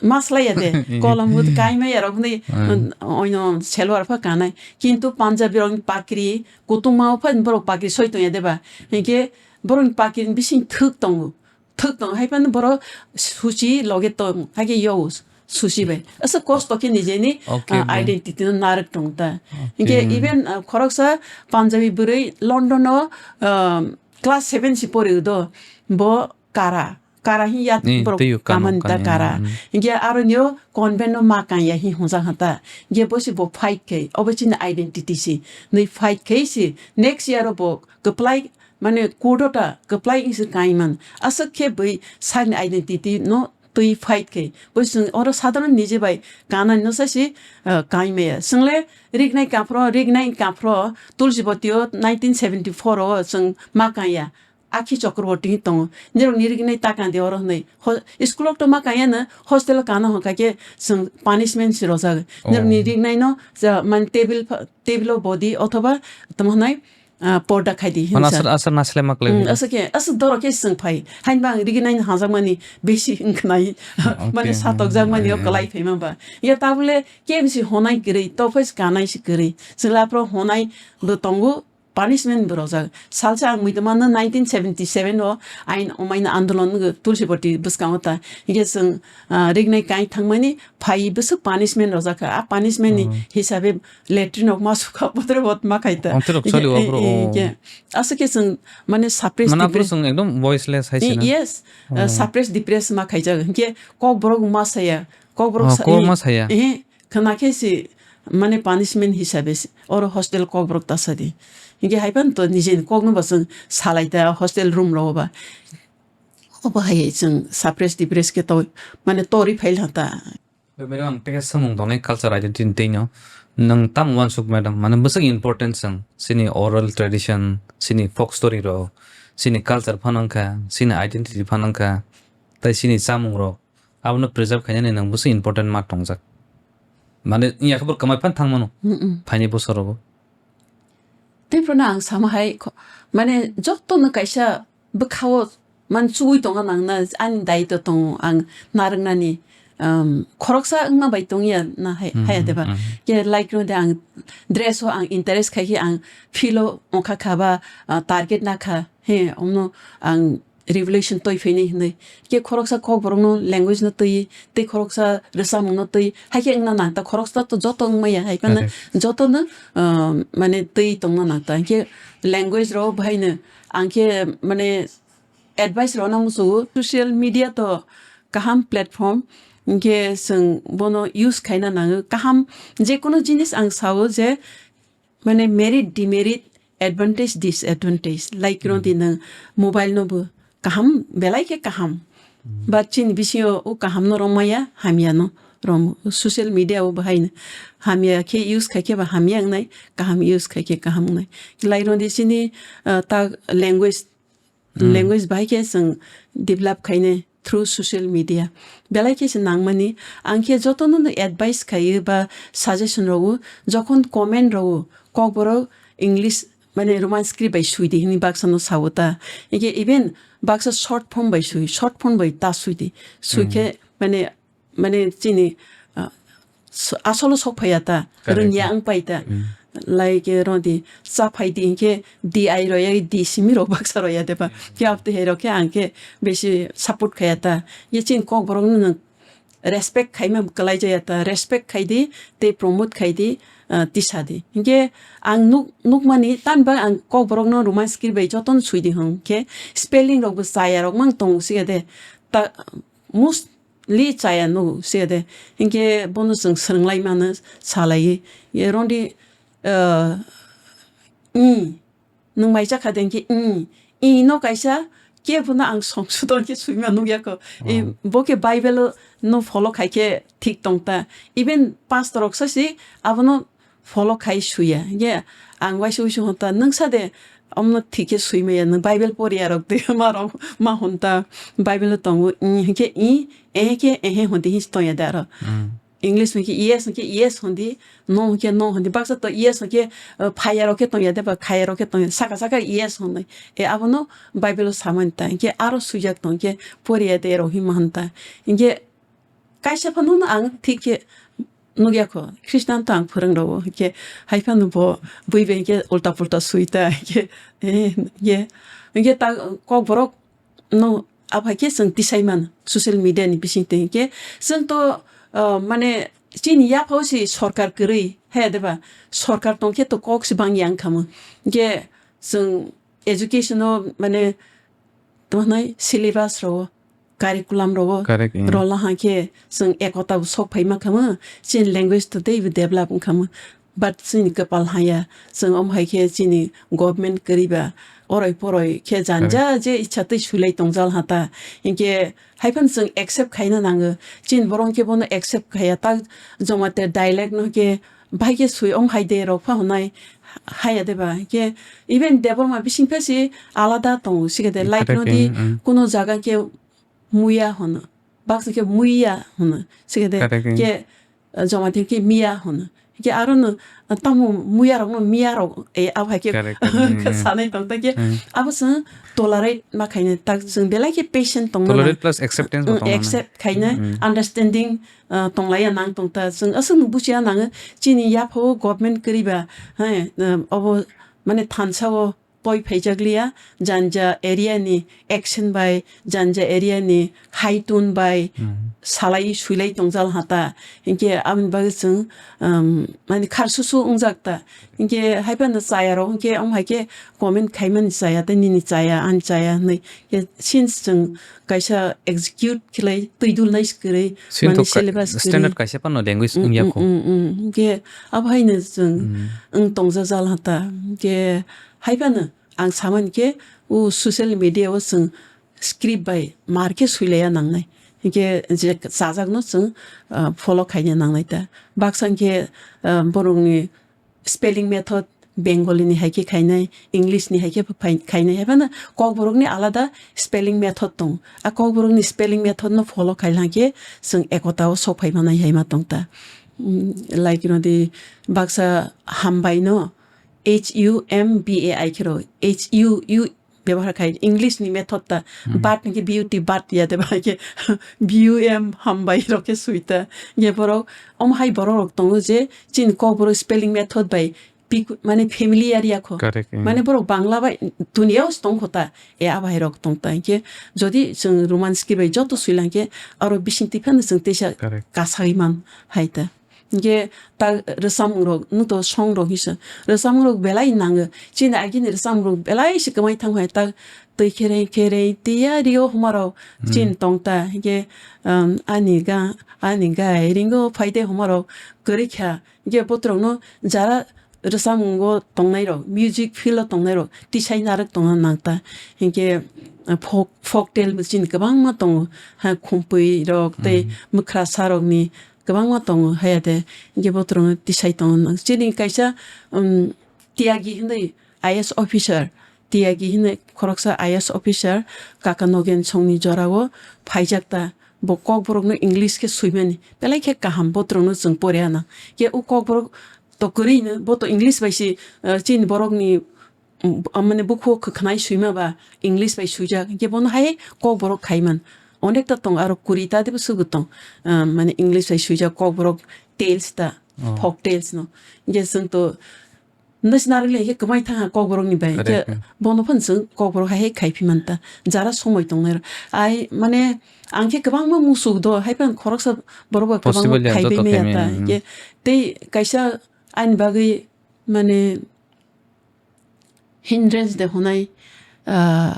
maslai ya de. Kolom o kai maya rok ni, hmm, oino selwar pha kanai. Kintu Punjabi rok ni pakri kutung ma o pha borok pakri soi tong ya de ba. Hinkhe borok ni pakri ni bising thwk tongo. Thwk tong hai phano borok suchi loge tong hai khe yo suchi bai. Asa kosto khe nijeni, okay, ah, bai. Identity no narwk tong ta. Okay. Hinkhe even, ah, khoroksa Punjabi bwrwi London o, ah, class seven si pori do. Bo kara. Kara hi yat ni, borok teiyo kano kaman ta kani, kara. Hmm. Hinkhe aro nio convent no ma kanya hi honjak ha ta. Hinkhe bo si bo fight khai. Obo chini identity si. Nui fight khai si. Next year o bo kwplai mane court o ta kwplai wngse kaiman. Aswk khe bui sakni identity no twi fight khe. Bui chwng oro sadharon nije bai kanani no saisi, ah, kaimaya. Chwngle rignai kaphro, rignai kaphro Tulsi Boti o nineteen seventy four o chwng ma kanya. Akhi Chakraborty hi tongo. Nirok ni rignai ta kandi oro hwnwi. Ho-, school o to ma kanya no hostel o kana hwnkha khe chwng punishment si rojak. Nirok ni, oh, rignai no ja, man table pha-, table o bodi othoba tamo hwnai ah, porda khai di, mane hinsa. Aswk, aswk nasilai ma klai. Hmm, aswk khe, aswk doro khe swng phai. Hain bang rigi nai hajak mani besi wng khnai. Okay. Mane satok jak mani o, hmm, kwlai phai ma ba. Ya tabule K M C honai kwrwi, to phai kanai si kwrwi. Chwla pro honai bo tongo, Punishment bo rojak. Salsa ang muitu mano nineteen seventy seven o ain omaina andolon wngwi Tulsiboti bwskango ta. Hingke chwng, ah, rignai kai thangmani phai bwswk punishment rojak kha. A punishment ni hisabe latrine rok ma sukha, botre bot ma khai ta. Onte rok chali o bro, o. Hingke aswk khe chwng mane suppress Mana bro depress chwng ekdom voiceless hai I-, sina. Yes, ah, suppress depress ma khaijak. Hingke kokborok ma saya. Kokborok Oh, sa-, kok eh, ma saya. eh, Khna khe se, mane, punishment hisabe se, oro hostel kokborok ta sadi. Hingke hai phano to nijeni kokno ba chwng salai ta hostel room rogo ba. Obo hai chwng suppress depress khe to, mane, tori phail ha ta. Bebero ang teke samung tongnai culture identity tei no. Nwng tam uansuk madam, mane bwswk important chwng, chini oral tradition, chini folk story rok, chini culture phano wngkha, chini identity phano wngkha, tei chini chamung rok. Abono preserve khainani nwng bwswk important ma tongjak. Mane, wngya khe bo kwmai phan thang mano. Mm-mm. Phaini bosorogo. Tei phano ang sama hai kho-, mane, jotono kaisa bwkhao man chugui tongo nangna, ani daitw tongo ang narwknani, um, khoroksa wngma bai tongya na hai, Mm, haya mm, deba. mm. Ke like no de ang dress o ang interest khai khe ang feel o ongkha kha ba, ah, target na kha. He, omno ang revelation toi phainai hinwi. Ke khoroksa kokborokno language no twi, tei khoroksa rwchapmungno twi. Hai khe wngna nang ta khoroksa to joto wngmaya, hai phano Correct. jotono, ah, mane twi tongna nang ta. Hingke language rok bahaino ang khe mane advice rokna muchungo. Social media to kaham platform, hingke chwng bono use khaina nango. Kaham jekunu jinis ang sao je, mane merit, demerit, advantage, disadvantage. Like, Hmm. rodi nwng mobile no bo kaham, belai khe kaham. Hmm. But chini bisingo o kaham no romaya, hamya no rom. Social media o bahai no hamya khe use khai khe ba hamya wngnai, kaham use khai khe kaham wngnai. Like, rodi chini, ah, ta language Hmm. Language bai khe chwng develop khainai through social media. Belai khe se nangmani, ang khe jotono no advice khaio ba suggestion rwo, jokhon comment rwo, kokborok English mane Roman script bai sui di hwnwi baksa no sao ta. Hingke even baksa short form bai sui, short form bai ta sui di. Sui Hmm. khe mane mane chini, ah, so-, asolo sok phaiya ta, Correct. Rwngya wng pai ta. Mm. Like, eh, rodi cha phai di hingke di ai roya, di simi rok baksa roya deba. Khe abte hai rok khe ang khe besi support khaya ta. Ye chini kokborok no nwng respect khaima kwlai jaya ta. Respect khai di, tei promote khai di, ah, tisa di. Hingke ang nuk, nukmani tanba ang kokborok no Roman script bai jotono sui di hwn khe spelling rok bo chaya rok mang tongo siya de. Ta, most li chaya nugo se de. Hinkhe bono chwng swrwnglai mano salaiwi. Ye rondi, ah, i, nwng mai chakha de hinkhe i, i no kaisa kebono ang songsodon khe swima nukya kho. I, Oh. Bo khe Bible no follow khai khe thik tong ta. Even pastor rok sasi abono follow khai suya. Ye, ang waisa waisa hwn ta, "Nwng sa de, omno thik khe sui maya, nwng Bible poriya rok de," ma rok, ma hwn ta, Bible tongo, "Ih," hinkhe ih, "Eh," hinkhe eh, hwn di, hinsi tongya de aro. Mm. English hinkhe yes, hinkhe yes hwn di, no hinkhe no hwn di. Baksa to yes hinkhe, uh, phaya rok khe tongya de, ba khaya rok khe tongya, saka saka yes hwn di. E abono Bible o samani ta, hinkhe aro suijak tong khe poriya de rok hinma hwn ta. Hinkhe Kaisa phano no ang thik khe nukya kho, Khristan to ang phwrwng rwo, hinkhe hai phano bo bui bai hinkhe ulta pulta sui ta, hinkhe, eh, hinkhe, hinkhe ta kokborok no aphai khe chwng tisai mano social media ni bising twi, hinkhe chwng to, ah, mane chini yaphao se sorkar kwrwi, he de ba, sorkar tong khe to kok se bang yang kha mo, hinkhe chwng education o mane tamo hwnwi syllabus rwo, curriculum rwo, Correct, yeah. Rwla hwn khe chwng ekota bo sok phai ma kha mo, chini language to teibo develop wng kha mo. But chini kwpal haya, chwng omo hai khe chini government kwrwi ba oroi poroi khe janja Correct. Je icha twi sui lai tong jal ha ta. Hinkhe hai phano chwng accept khaina nango. Chini borok khe bono accept khaya, ta Jamatia dialect no khe bahai khe sui om hai de rok pha hwnai haya de ba. Khe even Debbarma bising phe se alada tongo, sikhe de, like, Correct, no di, mm, mm. Kuno jaga khe muya hono, baksa khe muiya hono, sikhe de, Correct, mm. Khe, uh, Jamatia khe miya hono. Khe aro no, uh, tamo muya rok no miya rok, eh, abo hai khe Correct, correct, mm, mm. Sanai tong ta khe, Mm. Abo chwng tolerate ma khainai, tak chwng belai khe patient tong mano. Tolerate plus acceptance bo Mm, tong mano. Accept khainai, Mm. Understanding, uh, tonglaiya nang tong ta. Chwng aswk no buchiya nango, chini yaphao government kwrwi ba, hai, um, obo mane thansa o poi phaijak liya, janja area ni action bai, janja area ni high tune bai salai suilai tongjal ha ta. Hinkhe aboni bagwi chwng, um, mane khar susu wngjak ta. Hinkhe hai phano chaya rok hinkhe omo hai khe comment khaimani chaya tei nini chaya, ani chaya hinwi. Hinkhe since chwng kaisa execute khlai twi dulnai se kwrwi, Sini mane to ka-, syllabus kwrwi. Standard kaisa phano language Mm, wngya mm, kho. Mm, mm. Hinkhe abo haino chwng wng tongja jal ha ta. Hinkhe hai phano ang samani khe o social media o chwng script bai mar khe suilaiya nangnai. Hinkhe je chajakno chwng, ah, follow khaina nangnai ta. Baksa hinkhe, ah, borokni spelling method Bengali ni hai khe khainai, English ni hai khe phai-, khainai. Hai phano Kokborok ni alada spelling method tong. A Kokborok ni spelling method no follow khai lang khe chwng ekota o sok phai manai hai ma tong ta. Mm, like, you know, the baksa hambai no H U M B A I khe rw, H U U bebohar khai, English ni method ta, but hwnkhe B U T, but ya de, ba khe B U M hambai rok khe sui ta. Ye borok, omo hai borok rok tongo je chini Kokborok spelling method bai pik-, mane familiar ya kho. Correct, mm. Mane borok Bangla bai duniya o tong kho ta, e abo hai rok tong ta. Hinkhe jodi chwng Roman script bai joto sui lang khe aro bising twi phano chwng teisa Correct. Kasai man hai ta. Hinkhe ta rwchapmung rok, nwng to song rok hisa. Rwchapmung rok belai nango. Chini agini rwchapmung rok belai se kwmai thang hai ta twi khereng khereng tiyari o huma rok chin tong ta. Hinkhe, um, ani ga, ani gai ringo phai de huma rok kwrwi kha. Hinkhe botrok no jara rwchapmung o tongnai rok, music field o tongnai rok tisai narwk tongna nang ta. Hinkhe, uh, folk, folk tale bo chini kwbangma tongo. Ha, khumpui rok tei mwkhrasa rok ni kwbangma tongo, haya de, hinkhe botrokno tisai tongo. Chini kaisa, um, Tiyagi hinwi I A S officer, Tiyagi hinwi khoroksa I A S officer, Kaka Nogen songni jorao phaijak ta. Bo Kokborokno English khe swimani, belai khe kaham, botrokno chwng pore ana. Khe o Kokborok to kwrwino, bo to English bai se, uh, chini borokni, um, mane bukhuo kwkhnai swima ba English bai swijak, hinkhe bono hai Kokborok khaiman. Onekta tong, aro kuri ta dibo sugu tong, ah, mane English bai swijak Kokborok tales ta, folk tales no. Hinkhe chwng to nasi narwk le hinkhe kwmai thang ha Kokborok ni bai. Hinkhe bono phano chwng Kokborok hai hai khai phi man ta. Jara somoi tongnai rok. Ai mane ang khe kwbangma musuk do, hai phano khoroksa borok bai kwbangma khai bai maya ta. Hinkhe tei kaisa ani bagwi mane hindrance de hwnai, ah,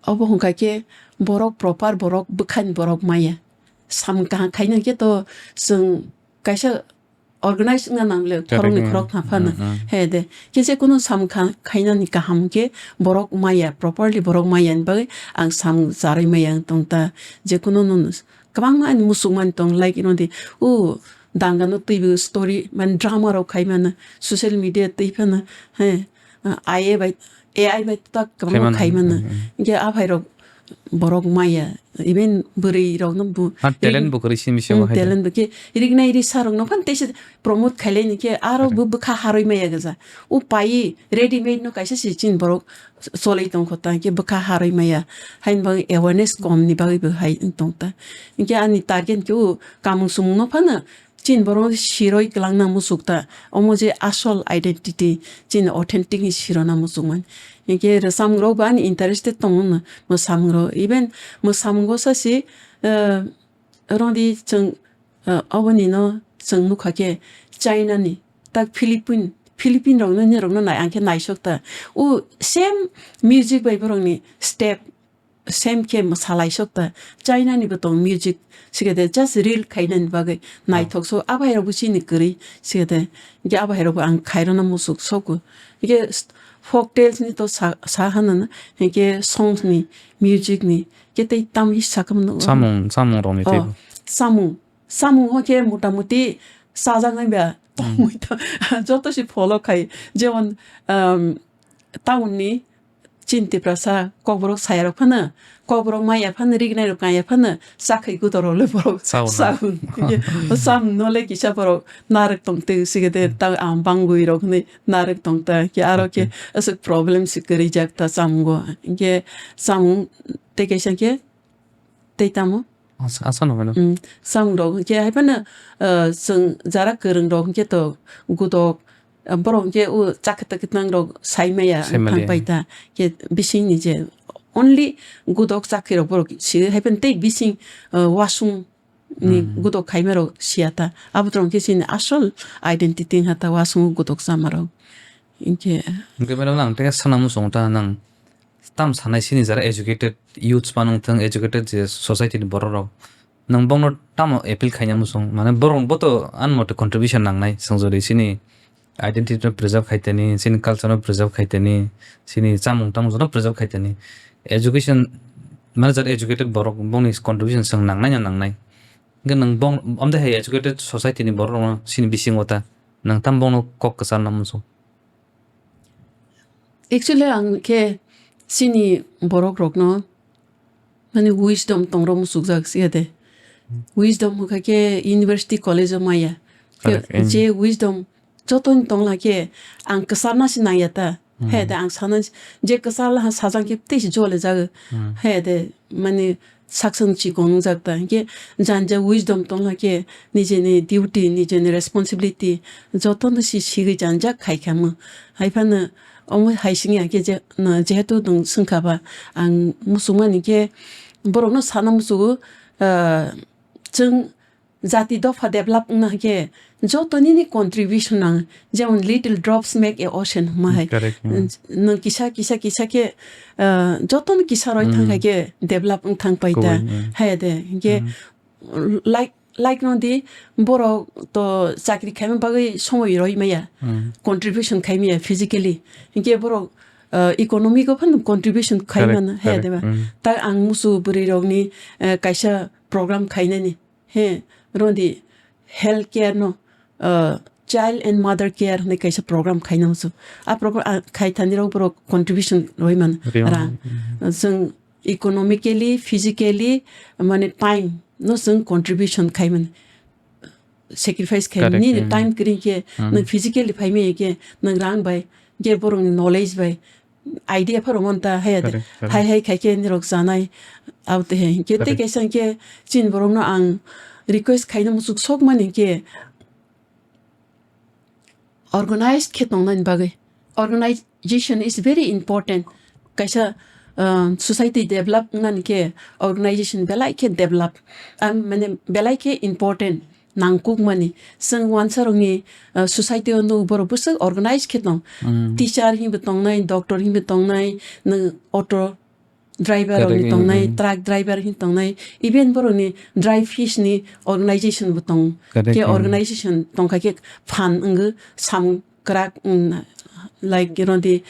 obo hwnka khe borok proper borok bwkhani borok maya. Samung kaham khaina khe to chwng kaisa organize wngna nang le khoroknwi khoroktham phano. He de. Khe je kunu samung kha-, khainani kaham khe borok maya, properly borok maya ni bagwi ang samung charwi maya wng tong ta. Je kunu no kwbangma ani musukmani tong, like, ino di, o dangano twibo story, mane drama rok khai mano, social media twi phano, he, A I bai, A I bai tak kwbangma khai mano. Hinkhe a phai rok borok maya, even bwrwi rokno bu, talent bo kwrwi simi se, talent bo khe rignai risa rokno phan teisa promote khailai ni khe aro bo bwkha harwi maya gaja. O pai ready made no kaisa se chin borok cholai tongkho ta, hinkhe bwkha harwi maya, haini bagwi awareness kom ni bagwi bo hai wng tong ta. Hinkhe ani target khe o kamung sumung no phano chin borok siroi kwlangna muchuk ta, omo je asol identity, chini authentic ni sirona muchukmani. Hinkhe rwchapmung rok bo ani interested tongo no, mwsamung rok, even mwsamung o sa se, eh, rodi chwng, eh, oboni no chwng nukha khe China ni, tak Philippine, Philippine rok no, nini rok no nai, ang khe naisok ta. O same music bai borok ni step, same khe mwsa laisok ta. China ni bo tong music, sikhe de just reel khainani bagwi naithok so, abo hai rok bo chini kwrwi, sikhe de. Hinkhe abo hai rok bo ang khairokna muchuk sogo. Hinkhe folk tales ni to sa, sa hano na, hinkhe songs ni, music ni, khe tei tamni sakha mano. Samung, samung rok ni tei bo. Samung, samung ho khe motamuti chajaknai ba tongwi to, joto se follow khai. Jemon, um, town ni chini Tiprasa Kokborok saya rok phano, Kokborok maya phano, rignai rok kaya phano, chakhwi gudo rok le borok chaun. Samung no le kisa borok narwk tong twi sikhe de, ta ang bangwi rok hinwi narwk tong ta, khe aro khe aswk problem se kwrwi jak ta chamungo. Hinkhe samung tei kaisa khe tei tamo? Asa, asa no mano. Mm, samung rok hinkhe hai phano, ah, chwng jara kwrwng rok hinkhe to gudok, ah, borok hwnkhe o chakhe takhe tang rok sai maya, sai maya, thang pai ta. Khe bising ni je only godok chakhe rok borok si hai pen tei bising, ah, wasung ni, hmm, godok khaima rok siya ta. Abo tong khe chini asol identity wngkha ta, wasung godok chama rok. Hinkhe, hinkhe madam, nang tei sana muchung ta nang tam sanai sini jara educated youths pa nung thung, educated je society ni borok rok. Nang bongno tamo appeal khaina muchung, mane borok bo to an mote contribution nangnai, chwng jodi sini identity no preserve khai tani, chini culture no preserve khai tani, chini chamung tamung joto preserve khai tani. Education, mane jara educated borok bongni contribution chwng nangnai na nangnai. Hwnkhe nwng bong-, omde hai educated society ni borok rokno sini bisingo ta nwng tam bongno kok kwcharna muchung? Actually, ang khe chini borok rokno, mane, wisdom tong rok muchukjak siya de. Hmm. Wisdom hwnkha khe university, college o maya. Khe correct, mm, je wisdom jotoni tongla khe ang kwcharna se nangya ta. Hmm. He de ang sana je kwchar laha sajang khe tei se jole jago. Hmm. He de, mane, saksa ni chikon wngjak ta. Hinkhe janja wisdom tongla khe nijeni duty, nijeni responsibility jotono si sigwi janjak khai kha mo. Hai phano omo hai sing ya khe je, na, jehetu nwng swngkha ba ang muchungmani khe borokno sana muchugo, ah, chwng jati dopha develop wngna hwnkhe joto nini contribution nang, jemon little drops make a ocean hwnma hai. Correct, mm. Nwng kisa, kisa, kisa khe, ah, jotono kisa roi thang, mm, hai khe develop wng thang pai ta. Kubui, mm. Hai de, hinkhe, mm, like, like no di, borok to chakri khaima bagwi somoi roi maya, mm, contribution khai maya physically. Hinkhe borok, ah, economic o phano contribution khai, correct, mano, hai, correct, de ba? Mm. Ta ang musu bwrwi rokni, eh, kaisa program khainani. He, rodi health care no, uh, child and mother care hinwi kaisa program khaina muchung. A program, ah, khai thani rok borok contribution roi man rang. Mm. Chwng economically, physically, mane time no chwng contribution khai man. Sacrifice khai man. Correct. Nini, mm, time kring khe, mm, nwng physically phai maya khe, nwng rang bai, je borokni knowledge bai, idea pharo mon ta, haya de. Correct, correct. Hai hai khai khe nirok chanai, abo te hai. Hinkhe tei, correct, kaisa hinkhe chini borokno ang request khaina muchuk sok mani hinkhe organized khe tongnani bagwi. Organization is very important. Kaisa, uh, society develop wngnani khe organization belai khe develop, um, mane belai khe important. Nangkukmani. Chwng wansarokni, uh, society o nugo borok bwswk organize khe tong. Mm. Teacher hinwi tongnai, doctor hinwi tongnai, nwng auto driver rokni, correct, tongnai, mm, truck driver hinwi tongnai, even borokni dry fish ni organization bo tong. Correct, khe, mm, organization tongkha khe phan wngwi samung kwrak, mm, like, you know, the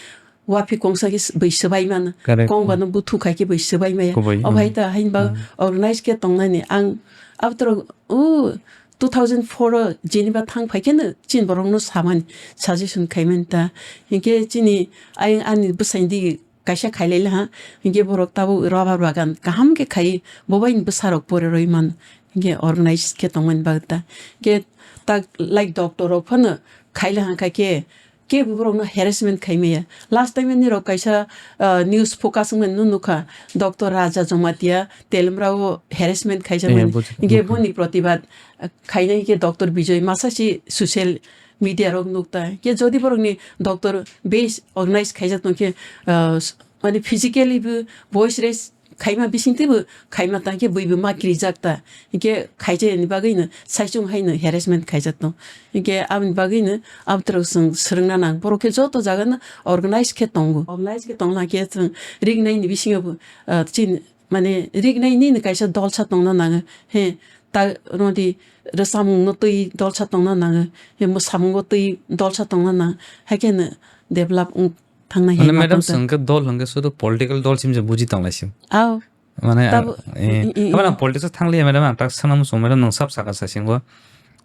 Waphi kongsa khe bui swbai mano. Correct. Kong bano buthu khai khe bui swbai maya. Kubui, obo hai, mm, ta hain ba, mm, organize khe tongnani. Ang abotro o two thousand four o Geneva thang phai khe no chini borok no samani suggestion khai mani ta. Hinkhe chini ayang ani bwsai di kaisa khailai laha. Hinkhe borok tabuk rubber bagan kaham khe khai bo bai ni bwsa rok pore roi man. Hinkhe organize khe tongmani bagwi ta. Hinkhe tak like doctor rok phano khaila ha khai khe kebo borokno harassment khai maya. Last time nirok kaisa, ah, news focus wngmani no nukha, Doctor Raja Jamatia Telemra o harassment khaijak mani. Eh, buji-, hinkhe nukha. Boni protibad, ah, khainai hinkhe Doctor Bijoy masa si social media rok nukta. Hinkhe jodi borokni doctor base organize khaijak tongkhe, ah, s-, mane physically bo voice raise khaima bisingtwi bo khaima tangkhe bui bo ma kirijak ta. Hinkhe khaijak ni bagwi no saichung hai no harassment khaijak tong. Hinkhe aboni bagwi no abotro chwng swrwngna nang. Borok khe joto jaga no organize khe tongo. Organize khe tongna khe chwng rignai ni bisingo bo, ah, chin, mane rignai ni no kaisa dolsa tongna nango. He, ta rodi rwchapmung no twi dolsa tongna nango. He, mwsamung o twi dolsa tongna nango. Haikhe no develop wng thangna. Mane, hai madam, ma tong ta. Chwng khe dol hwnkhe sudu political dol sim se buji tong lai sim. Aw. Mane, tabo, eh, i, i, i. Aboni politics o thang liya, madam, ang tak sana muchung, madam, nwng sab saka sa singo.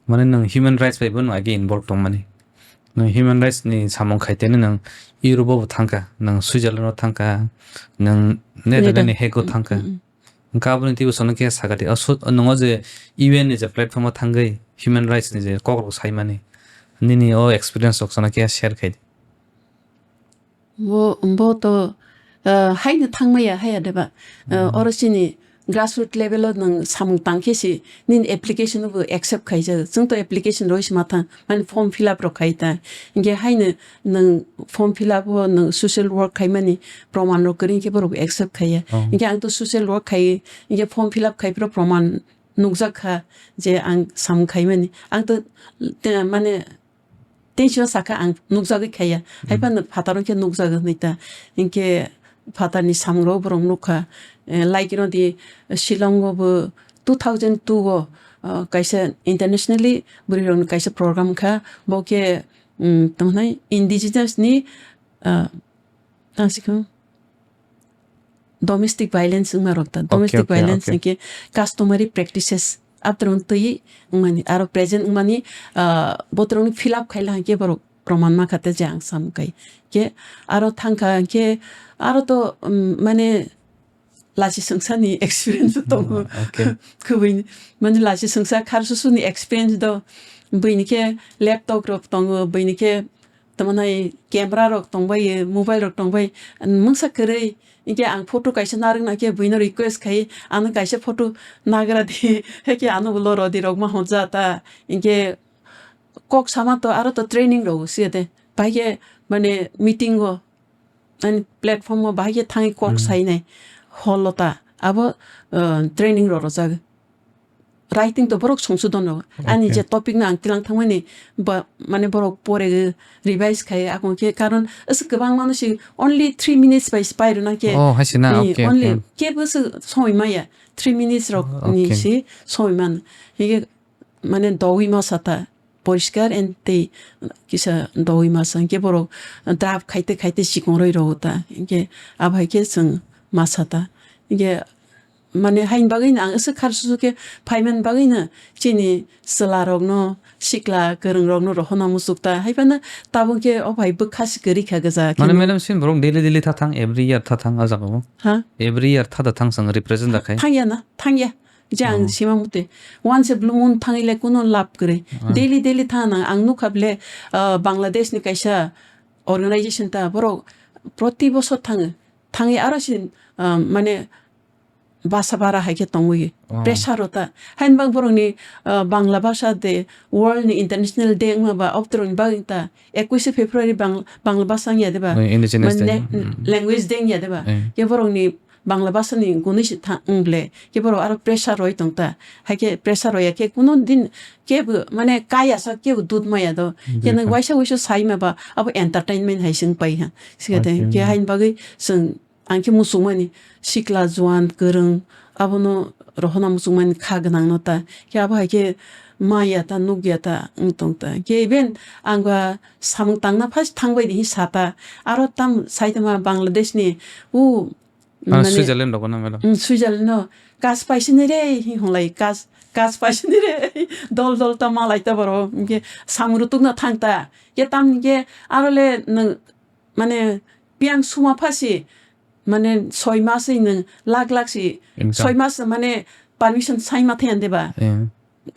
Mane, nwng human rights bai bo nwng age involve tong mani. Nwng human rights ni samung khai tene nwng Europe o bo thang kha, nwng Switzerland o thang kha, nwng Netherlands ni Hague o thang kha. Mm, mm. Hwnkhe aboni twibo sono khe sakha di, o su-, nwng o je U N ni je platform o thangwi human rights ni je kok rok sai mani, nini o experience rok sono khe share khai di. Bo, bo to, ah, haino thangmaya, haya deba. Ah, mm, oro chini grassroot level o nwng samung tang khe se nini application bo accept khaijak. Chwng to application roi se ma thang, mani form fill up rok khai ta. Hinkhe haino nwng form fill up o nwng social work khaimani proman rok kwrwi khe borok accept khaiya. Oh. Hinkhe ang to social work khai, hinkhe form fill up khai phuru proman nukjak kha je ang samung khaimani. Ang to, te, mane, tei sino sakha ang nukjagwi khaiya. Hai phano phataro khe nukjago hinwi ta. Hinkhe phatarni samungrok borok nukha. Eh, like no di Shillong o bo two thousand two o, ah, kaisa internationally bwrwi rokni kaisa program kha. Bo khe, um, tamo hwnai indigenous ni, ah, tang sikho domestic violence wngma rok ta. Okay, domestic okay, violence okay. Hinkhe customary practices abdrong twi wngmani, aro present wngmani, ah, botorokni fill up khaila hinkhe borok proman ma kha te je ang sam kai. Ke aro thang kha hinkhe aro to, um, mane lachi sungsani experience tongo. Mm, okay. Kubui mane lachi sungsa khar susuni experience do. Buini khe laptop rok tongo, buini khe tamo nai camera rok tongbai, mobile rok tongbai, mungsa kwrwi. Hinkhe ang photo kaisa narwkna khe buino request khai, ano kaisa photo nagra di, haikhe ano bo loro di rok ma hwnja ta. Hinkhe kok sama to aro to training rok siya de. Bahai khe mane meeting o, ani platform o bahai khe thangwi kok Hmm. sainai. Holo ta abo, uh, training rok rojak. Writing to borok songsodon rok. Ani Okay. Je topic no ang tilang thangmani ba, mane borok pore revise khai akon khe karon aswk kwbang mano si only three minutes bai pai rwna khe. Oh, hai se na? Eh, Okay, only okay. Kebo se somoi maya. Three minutes rok ni Okay. Si somoi man. Hige mane dogwi ma sata poriskar and tei kisa dogwi ma sa. Hingke borok draft khaite khaite sikong roi rogo ta. Hingke abo hai khe chwng ma sata. Hingke mane haini bagwi no ang aswk khar susu khe phaimani bagwi no chini chwla rok no, sikla kwrwng rok no rohorna muchuk ta. Hai phano tabuk khe o bai bwkha se kwrwi kha gwja. Mane madam sin borok daily daily tha thang, every year tha thang a jaga o? Ha? Every year tha da thang chwng represent da khai? Thang ya na, thang ya. Je ang Oh. Sima mute, once a blue moon thangwi le kuno lab kwrwi. Ah. Daily, daily thang nang. Ang nukha bole, ah, Bangladesh ni kaisa organization ta, borok proti bosor thango. Thangwi aro si, ah, mane, basa bara hai khe tongwi. Oh. Pressure rota. Hain bang borok ni, ah, Bangla basa de world ni international day wngma ba, obtorok ni bagwi ta, ekuishe February Bang-, Bangla basa wngya de ba? Eh, Indigenous Mane, Day. Mm. Language day wngya de ba? Eh. Ke borok ni Bangla bhasha ni gunui se tha-, wng ble, khe borok aro pressure roi tong ta. Hai khe pressure roi ya khe kuno din kebo mane kaya sa kebo dud maya do. Khe nang Bikha. Waisa waisa sai ma ba abo entertainment hai se wng pai ha. Sikhe de, okay. Khe haini bagwi chwng ang khe muchung mani sikla juan kwrwng abono rohorna muchung mani kha gwnang no ta. Khe abo hai khe ma ya ta nuk ya ta wng tong ta. Khe even ang ba samung tangna first thang bai di hi sa ta. Aro tam sai tama Bangladesh ni u Ah, mane, Switzerland rogo na melo? Mm, Switzerland no. Kas paisini re, hi honglai, kas, kas paisini re. Dol dol ta malai ta boro. Hingke samung rutuk na thang ta. Ke tam hingke aro le nwng, mane, piang suma phasi, mane, soi mas wi nwng lakh lakh si, income. Soi mas, mane, permission sai ma thaya de ba? Yeah.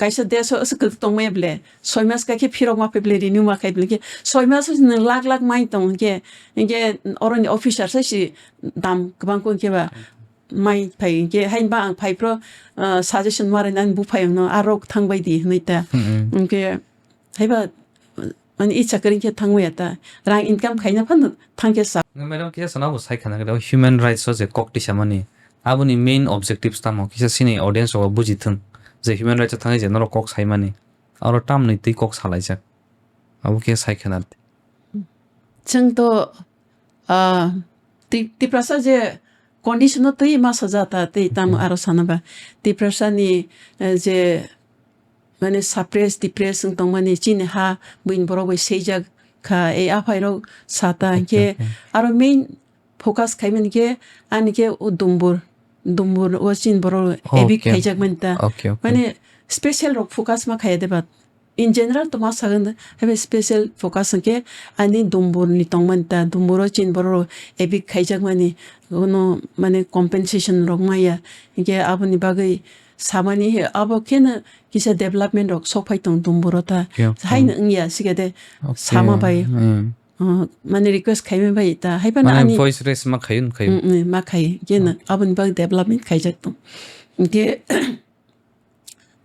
Kaisa desh o aswk kwrwk tongmaya ble, soi mas kai khe phirok ma phai ble, renew ma khai ble khe, soi mas o nwng lakh lakh mai tong hwnkhe, hwnkhe oroni officer sai si dam kwbang khe ba mai phai hwnkhe, hain ba ang phai phro, ah, suggestion ma rwna ani buphayung no aro thang bai di hwnwi ta. Mm-mm. Hwnkhe haiba, Ani icha kwrwi khe thangwi ya ta. Rang income khaina phano thang khe sa. Nang madam kisa sana bo sai khana khe human rights o je kok tisa mani. Aboni main objectives tamo kisa sini audience rok buji thung. Je human rights o thangwi je norok kok sai mani. Aro tamni twi kok salaijak. Abo khe sai khana. Chwng to Ah, Ti-, Tiprasa je condition no twi ma saja ta, tei tamo Okay. Aro sana ba. Tiprasa ni, eh, je, mane, suppress, depress wng tongmani chini ha, buini borok bai seijak kha, ei aphai rok sa ta, Okay, hingke okay. Aro main focus khai mani khe, ani khe o Dumbur, Dumbur o chini borok Oh, evict okay. Khaijak mani ta. Okay, okay. Mane, special rok focus ma khaya de ba. In general, to ma sagan da, haiba special focus hwnkhe ani Dumbur ni tongmani ta, Dumbur o chini borok rok evict khaijakmani, uno mane compensation rok maya, hingkhe aboni bagwi samani he, abo kheno kisa development rok sokphai tong Dumbur o ta, Yeah, okay. Haino wngya sikhe de Okay. Sama bai. Hmm. uh, mane request khaimani bai ta. Hai phano Mane ani voice raise ma khaiyun khaiyun. Mm, mm, ma khai. Khe na, aboni bagwi development khaijak tong. Hwnkhe,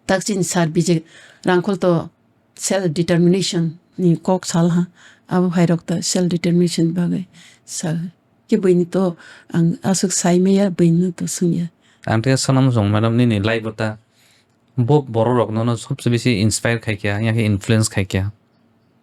tak chini sir Bijay Rangkhol to self determination ni kok sal ha. Abo hai rok ta self determination bagwi sal. Khe buini to ang aswk sai maya, buini to sungya. Ang te sanam song madam nini life ta bo borok rok no, no sobse bisi inspire khai kya, ya khe influence khai kya.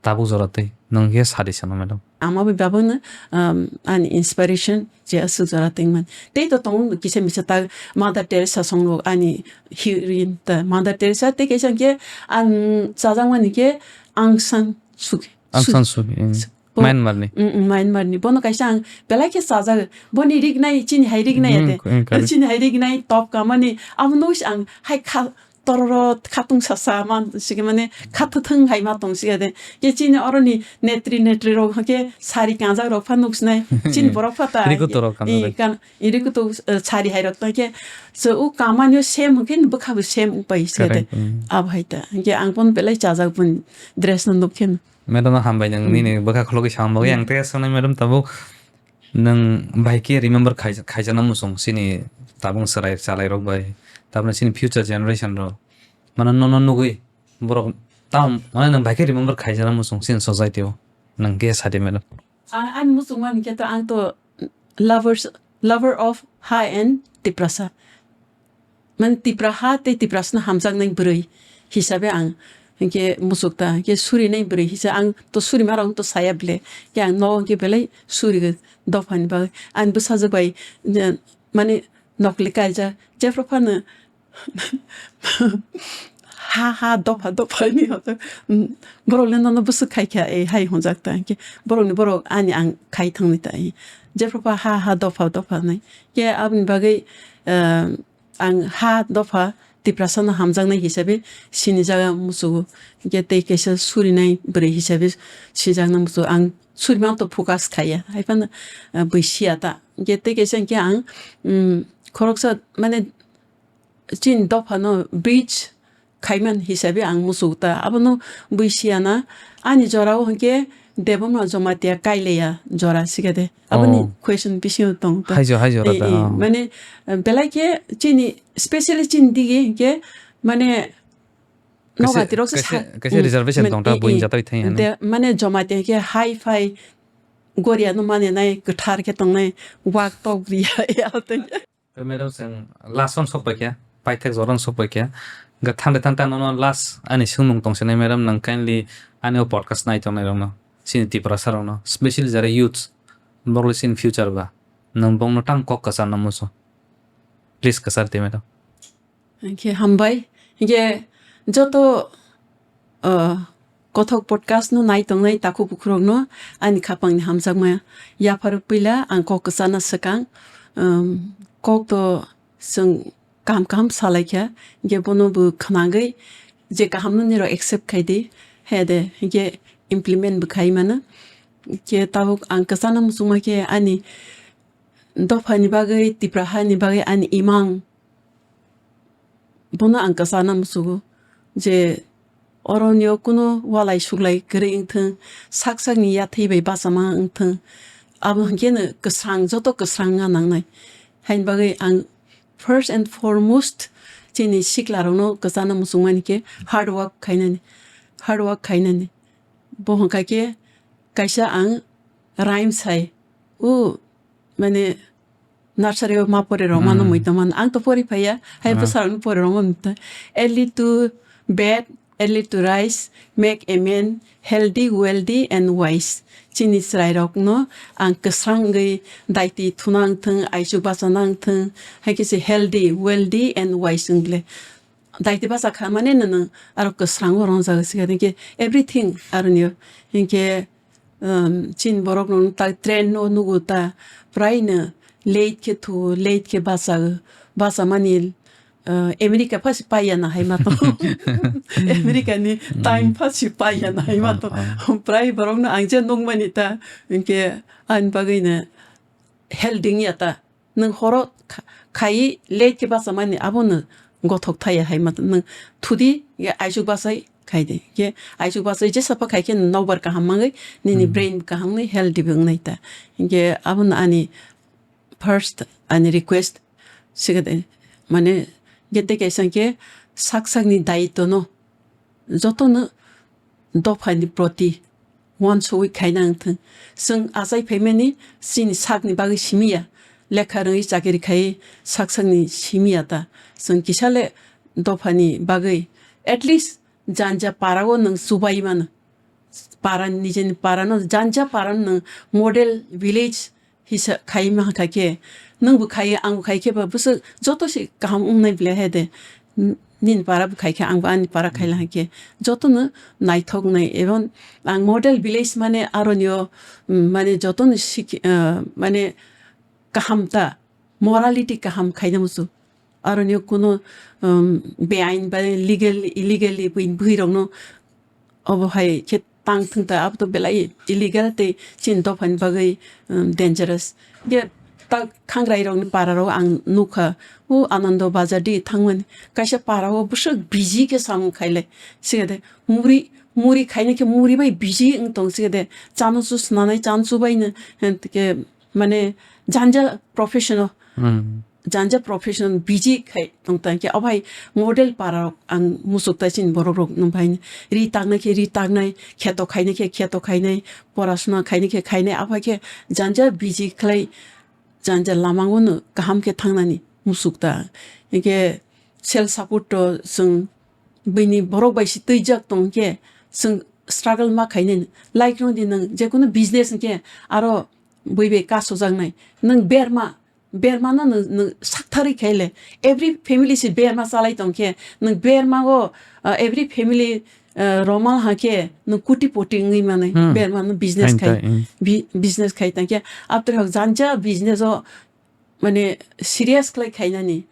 Tabuk jora tei nwng khe sadi sano madam. Ama bai babo no, um, ani inspiration je aswk jora tei man. Tei to tongo kisa misa ta Mother Teresa song rok ani heroine ta Mother Teresa tei kaisa khe ang chajak mani khe Aung San Suu Kyi. Aung San Suu Kyi, mm. Su-, bo-, Myanmar ni. Mm, mm, Myanmar ni. Bono kaisa ang belai khe chajak. Boni rik nai, chini hai rik nai Mm, ate. Mm, correct. Chini hai rik nai top ka mani. Abo no ang hai kha tororo khatung sasa man sigi mane khathuthung hai ma tong sigi de. Ke chini oroni netri netri rok ke sari kanjak rok pha nuk sinai. Chini borok pha ta. Rikuto rok kanjak. I kan, i rikuto, eh, sari hai rok ta ke. So u kamani o same ke bwkha bo same upai sigi de. Correct, mm. Ab hai ta. Ke ang pon belai chajak pun dress no nuk khen. Madam no hambai nang nini bwkha khulogwi samung bagwi ang te sanai madam tabuk. Nwng bai khe remember khai-, khaijana muchung chini tabung chwrai chalairok bai, tabukni chini future generation rok. Mane nono nugwi borok tam, mane nwng bai khe remember khaijana muchung chini society o. Nwng khe sadi madam. A-, ani muchung mani khe to ang to lovers, lover of ha and Tiprasa. Mane Tipra ha tei Tiprasano hamjaknai bwrwi hisabe ang hinkhe muchukta, hinkhe surinai bwrwi hisa ang to surima rok to saya ble, hinkhe ang nogo hinkhe belai surigo dophani bagwi. Ani bwsajwk bai, eh, mane nokli kaijak, jephru phano ha ha dopha dopha hinwi hoto, borok le nono bwswk khai kha, eh, hai hwnjak ta, hinkhe borokni borok ani ang khai thangwi ta, eh, jephru pha ha ha dopha dopha hinwi. Hinkhe aboni bagwi, eh, Ang ha dopha Tiprasano hamjaknai hisabe sinijaga muchugo. Hinkhe tei kaisa surinai bwrwi hisabe sijakna muchugo. Ang surima to focus khaiya. Haiphano, ah, bui siya ta. Hinkhe tei kaisa hinkhe ang, um, khoroksa mane chini dophano bridge khaiman hisabe ang muchugo ta. Abono bui siyana ani jorao hinkhe Debbarma Jamatia Kaileya jora sikade. Aboni Oh. Question bisingo tong ta. Haijo, haijo Eh, rada, eh, oh. Mane, eh, belai khe chini, specially chini digi hinkhe, mane, Kaisa, noga tirok se kaisa, sa-, kaisa mm, reservation man-, tong ta eh, buini eh, jatoi thai hwnwi. De, mane Jamatia hinkhe hi-fi goria no mane nai kwthar khe tongnai wak tok bri ya, ya tong. Madam, chwng last one sok paikha, paithak jora sok paikha. Ga thangde thang thang nono last ani swngmung tong sinai, madam, nang kindly ani o podcast nai tongnai rokno, chini Tiprasa rokno, specially jara youths, borok le chini future ba, nang bongno tang kok kwcharna muchung. Please kwchar di, madam. Hinkhe hambai. Hinkhe joto, uh, Kothok podcast no nai tongnai takhuk bukhurokno ani khapangni hamjakma yapharwi puila ang kok kwchana swkang, um, kok to chwng kaham kaham salaikha, hinkhe bono bo khwnagwi je kahamno nirok accept khaidi, hede hinkhe implement bo khai mano. Hinkhe tabuk ang kwchana muchungma khe ani dophani bagwi, Tipra hani bagwi ani imang Bono ang kwchana muchugo je oronio kuno walai suglai kwrwi wngthwng, sak sakni yathwi bai bachama wngthwng, abo hwnkhe no kwsrang, joto kwsrang wngna nangnai. Haini bagwi ang first and foremost chini siklarokno kwchana muchungmani khe hard work khainani, hard work khainani. Bo hwnkha khe kaisa ang rhymes hai, o, mane, nursery o ma pore rok mano Hmm. mui tongmani. Ang to pori phaiya, hai Ah. bwsarokno pore rok mano ta. Early to bed, early to rise, make a man healthy, wealthy and wise. Chini chwrairokno ang kwsrangwi daiti thuna wngthwng, aichuk bachana wngthwng, hai khe se healthy, wealthy and wise wng le. Daiti bacha kha mane nwng aro kwsrango rwngjago se khe, hinkhe everything aroni o. Hinkhe, um, chini borok rok ta train no nugo ta, prai no late khe thuo, late khe bachago, bachamani, uh, America pha se paiya na hai ma tong. America ni time pha se paiya na hai ma tong. Ah, ah. Prai borok no ang je nukmani ta, hinkhe ani bagwi no healthy wngya ta. Nwng horo kha-, khai late khe bachamani abono gothok thaya hai ma nwng thudi, ya aichuk bachai khaidi. Khe aichuk bachai jesa pha khai khe nokbar kaham mangwi nini Hmm. brain kaham wngnai, healthy bo wngnai ta. Hinkhe abono ani first ani request sigade, mane gete kaisa khe sak sakni daitwno jotono dophani proti uansugwi khaina wngthwng. Chwng achai phaimani chini sakni bagwi simiya, lekha rwngwi chakiri khaiwi sak sakni simiya ta. Chwng kisa le dophani bagwi at least janja parao nwng chubai mano. Para nijeni parano, janja parano nwng model village hisa khai ma kha khe, nwngbo khai, angbo khai khe ba bwswk joto se kaham wngnai ble hai de. N-, nini para bo khai khe, angbo ani para khai la hai khe, jotono naithok nai. Even ang model village mane aronio, mm, mane jotono sik-, ah, mane kaham ta, morality kaham khaina muchung. Aroni kuno, um, beain ba legal, illegally bui-, buirokno obo hai khe tang thung ta, abo to belai illegal tei chini dophani bagwi, um, dangerous. Ge ta khangrai rokni para rok ang nukha, o Anando Bazar di thangmani kaisa para o bwswk busy khe samung khailai. Sigade muri, muri khaina khe muri bai busy wng tong sigade, chano chu snanai, chano chu bai no, eh, ke mane janja professional, Hmm. janja professional busy khai tong ta khe, obo hai model para rok ang muchuk ta chini borok rok nung bai ri taknai khe ri taknai, kheto khainai khe kheto khainai, porasuna khainai khe khainai, abo hai khe janja busy khlai janja lama o no kaham khe thangnani muchuk ta. Hinkhe self support to chwng bini borok bai se twijak tong khe chwng struggle ma khainai. Like no di nwng jekunu business hinkhe aro bui bai kasojaknai. Nwng berma, berma no nwng, nwng saktharwi khaile. Every family se berma chalai tongkhe, nwng berma o, uh, every family, uh, romal hakhe nwng kuti poti wngwi manai. Hmm. Berma no business khai, khai, hmm. Bi-, business khai tongkhe. After hok janja business o mane serious khlai khainani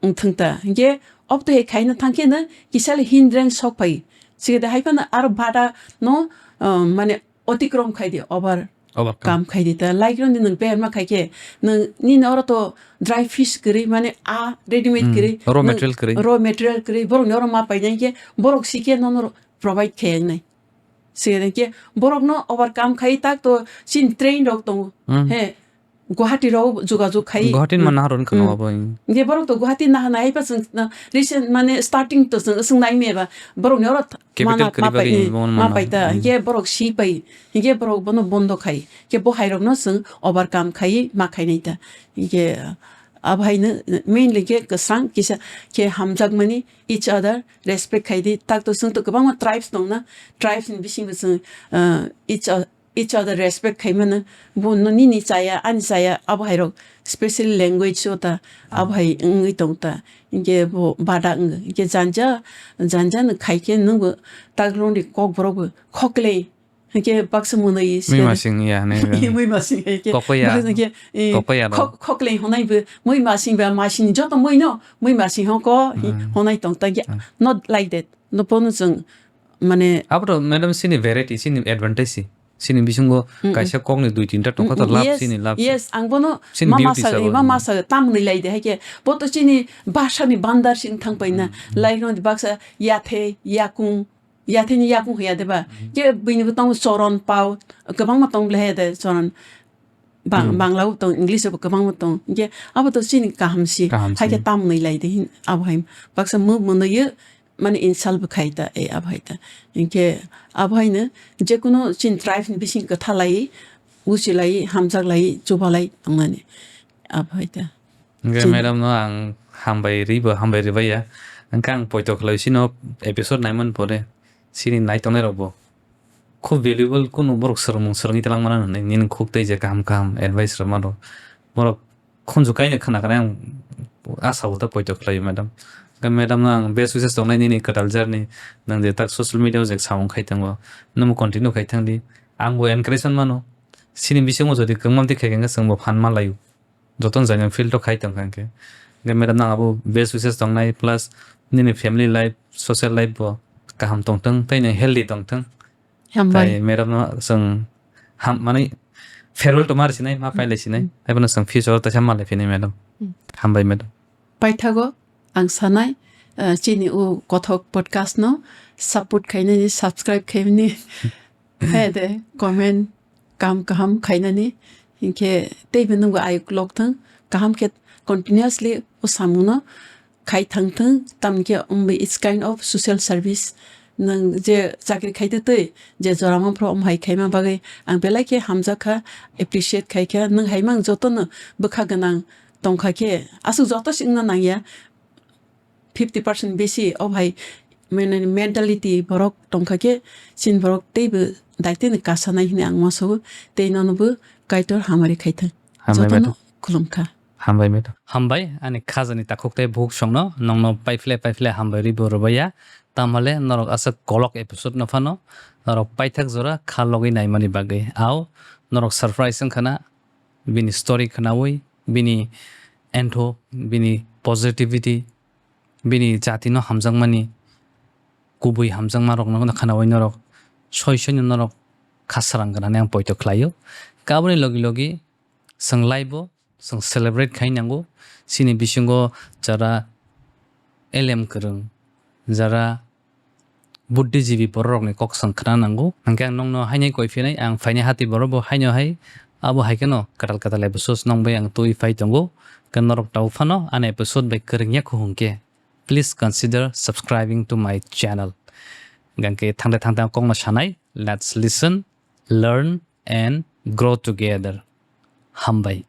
wngthwng ta. Hinkhe obto he khaina thangkhe no kisale hindrance sok phai. Sigede hai phano aro bada no, uh, mane otikrom khai di, over overcome. Kam khai di ta. Like roni nwng berma khai khe, nwng nini oro to dry fish kwrwi, mane a readymade Hmm. Kwrwi, raw nwng material kwrwi. Raw material kwrwi, borok ni oro ma painai khe, borok si khe nono provide khai wngnai. Sigede khe borok no overcome khai tak to chini train rok tongo. Hmm. He, Guwahati rok jogajog khai. Guwahati ni manna haron kheno Hmm. abo. Hinkhe borok to Guwahati nahana hai pa chwng, uh, recent mane starting to chwng, chwng nai me ba borok ni oro th-, Capital mana kwrwi ma pai, bagwi eh, bo ma mana. Pai ta. Hmm. Hinkhe borok si pai. Hinkhe borok bono bondo khai. Hinkhe bo hai rok no chwng overcome khai ma khai nai ta. Hinkhe, uh, abo hai no mainly khe kwsang kisa khe hamjak mani each other respect khai di. Tak to chwng to kwbangma tribes tong na. Tribes ni bisingo chwng, uh, each o-, each other respect khai mano. Bo no nini chaya, ani chaya, abo hai rok special language o ta, abo hai wngwi tong ta. Hinkhe bo bada wng, hinkhe janja, janja no khai khe nwng bo tak roni kok borok bo khoklai. Hinkhe baksa mwnwi se Mui masing ya, ne, ne. Mui masing hai khe. Kokoi ya. Baksa hinkhe, eh, Kokoi ya no. Khok-, khoklai honai bo mui masing ba masing joto mui no, mui masing hon ko, hi Hmm. honai tong ta. Hinkhe Hmm. not like that. No bono chwng mane Abo to madam sini variety, sini advantage si. Sini bisingo Mm, mm. Kaisa kokni dui tinta tongkha to Mm, mm, love yes, sini love si. Yes, ang bono Sini ma beauty masa, sabo. Ma masa tam ni lai de hai khe. Bo to chini bhasha ni bandar sing thang pai na. Mm, mm. Lai no baksa yathe, yakung, yathe ni yakung hoya de ba. Mm. Ke bini bo tong choron pao, kwbangma tong ble he de choron. Bang-, Hmm. Bangla bo tong, English bo kwbangma tong. Hinkhe abo to chini kaham si. Kaham si. Hai khe tam ni lai de hin abo hai. Baksa mo mono ye mane insult bo khai ta, e, abo hai ta. Hinkhe abo hai no jekunu chini tribe ni bising kwtha lai, uchi lai, hamjak lai, chuba lai tongnani. Abo hai ta. Hinkhe Chini madam no ang hambai ri bo, hambai ri baiya. Hinkhe ang poito khlai sino episode naimani pore, sini nai tongnai rok bo khub valuable kunu borok swrwngmung swrwngwi twlang mano hinwi nini khuk tei je kaham kaham advice rwma rok. Borok khunju kaino khna khe ang asa bo ta poito khlaio, madam. Hwnkhe madam no ang best wishes tongnai nini kwtal journey, nwng je tak social media o je samung khai tongo, nwngbo continue khai thang di. Ang bo encourage mano, sini bisingo jodi kwbangma twi khai khe chwng bo phan ma laio. Jotono jani field o khai tong kha hwnkhe. Hwnkhe madam no ang abo best wishes tongnai, plus nini family life, social life bo kaham tongthwng tei nwng healthy tongthwng. Hambai. Tai madam no chwng ham, manwi farewell to mar sinai, ma pailai sinai. Hmm. Haiphano chwng future o teisa malai phinai madam. Hmm. Hambai madam. Paithago ang sanai, ah, chini o Kothok podcast no support khainani, subscribe khainani, hai de comment kam kaham khainani, hinkhe teibo nwngbo ayuk lok thang, kaham khe continuously o samung no khai thang thung, tamni khe wngwi it's kind of social service. Nwng je chakri khai twi twi, je jora mangphuru omo hai khaima bagwi ang belai khe hamjak kha, appreciate khai kha. Nwng hai mang joto no bwkha gwnang tong kha khe, aswk joto se wngna nang ya, fifty percent besi o hai, mane, mentality borok tong kha khe, chini borok teibo daitino kasanai hinwi ang uansugo, tei nono bo Kaitor hamari khai thang. Hambai Jotono madam. Khulum kha. Hambai madam. Hambai, ani khajani takhuk tei bukhuk songno, nongno paiphle paiphle hambai ribo rwbaiya. Tamhole norok aswk kolok episode no phano, norok paithak jora kha logwi naimani bagwi. Ao, norok surprise wngkha na, bini story khwnawi, bini entho, bini positivity, bini jatino hamjakmani kubui hamjakma rokno khwnawi norok soi soino norok khasarang gwnani ang poito khlaio. Kaboni logi logi chwng laibo chwng celebrate khai nango. Chini bisingo jara elem kwrwng, jara buddhijibi bororokni kok chwng khna nango. Hwnkhe ang nokno haino koi phinai, ang phainai hati borok bo haino hai, abo hai kheno kwtal kwtal episodes nong bai ang twi phai tongo. Hwnkhe norok tabuk phano ani episode bai kwrwngya kho hwnkhe, please consider subscribing to my channel. Hwnkhe thangde thangde ang kokno sanai, let's listen, learn and grow together. Hambai.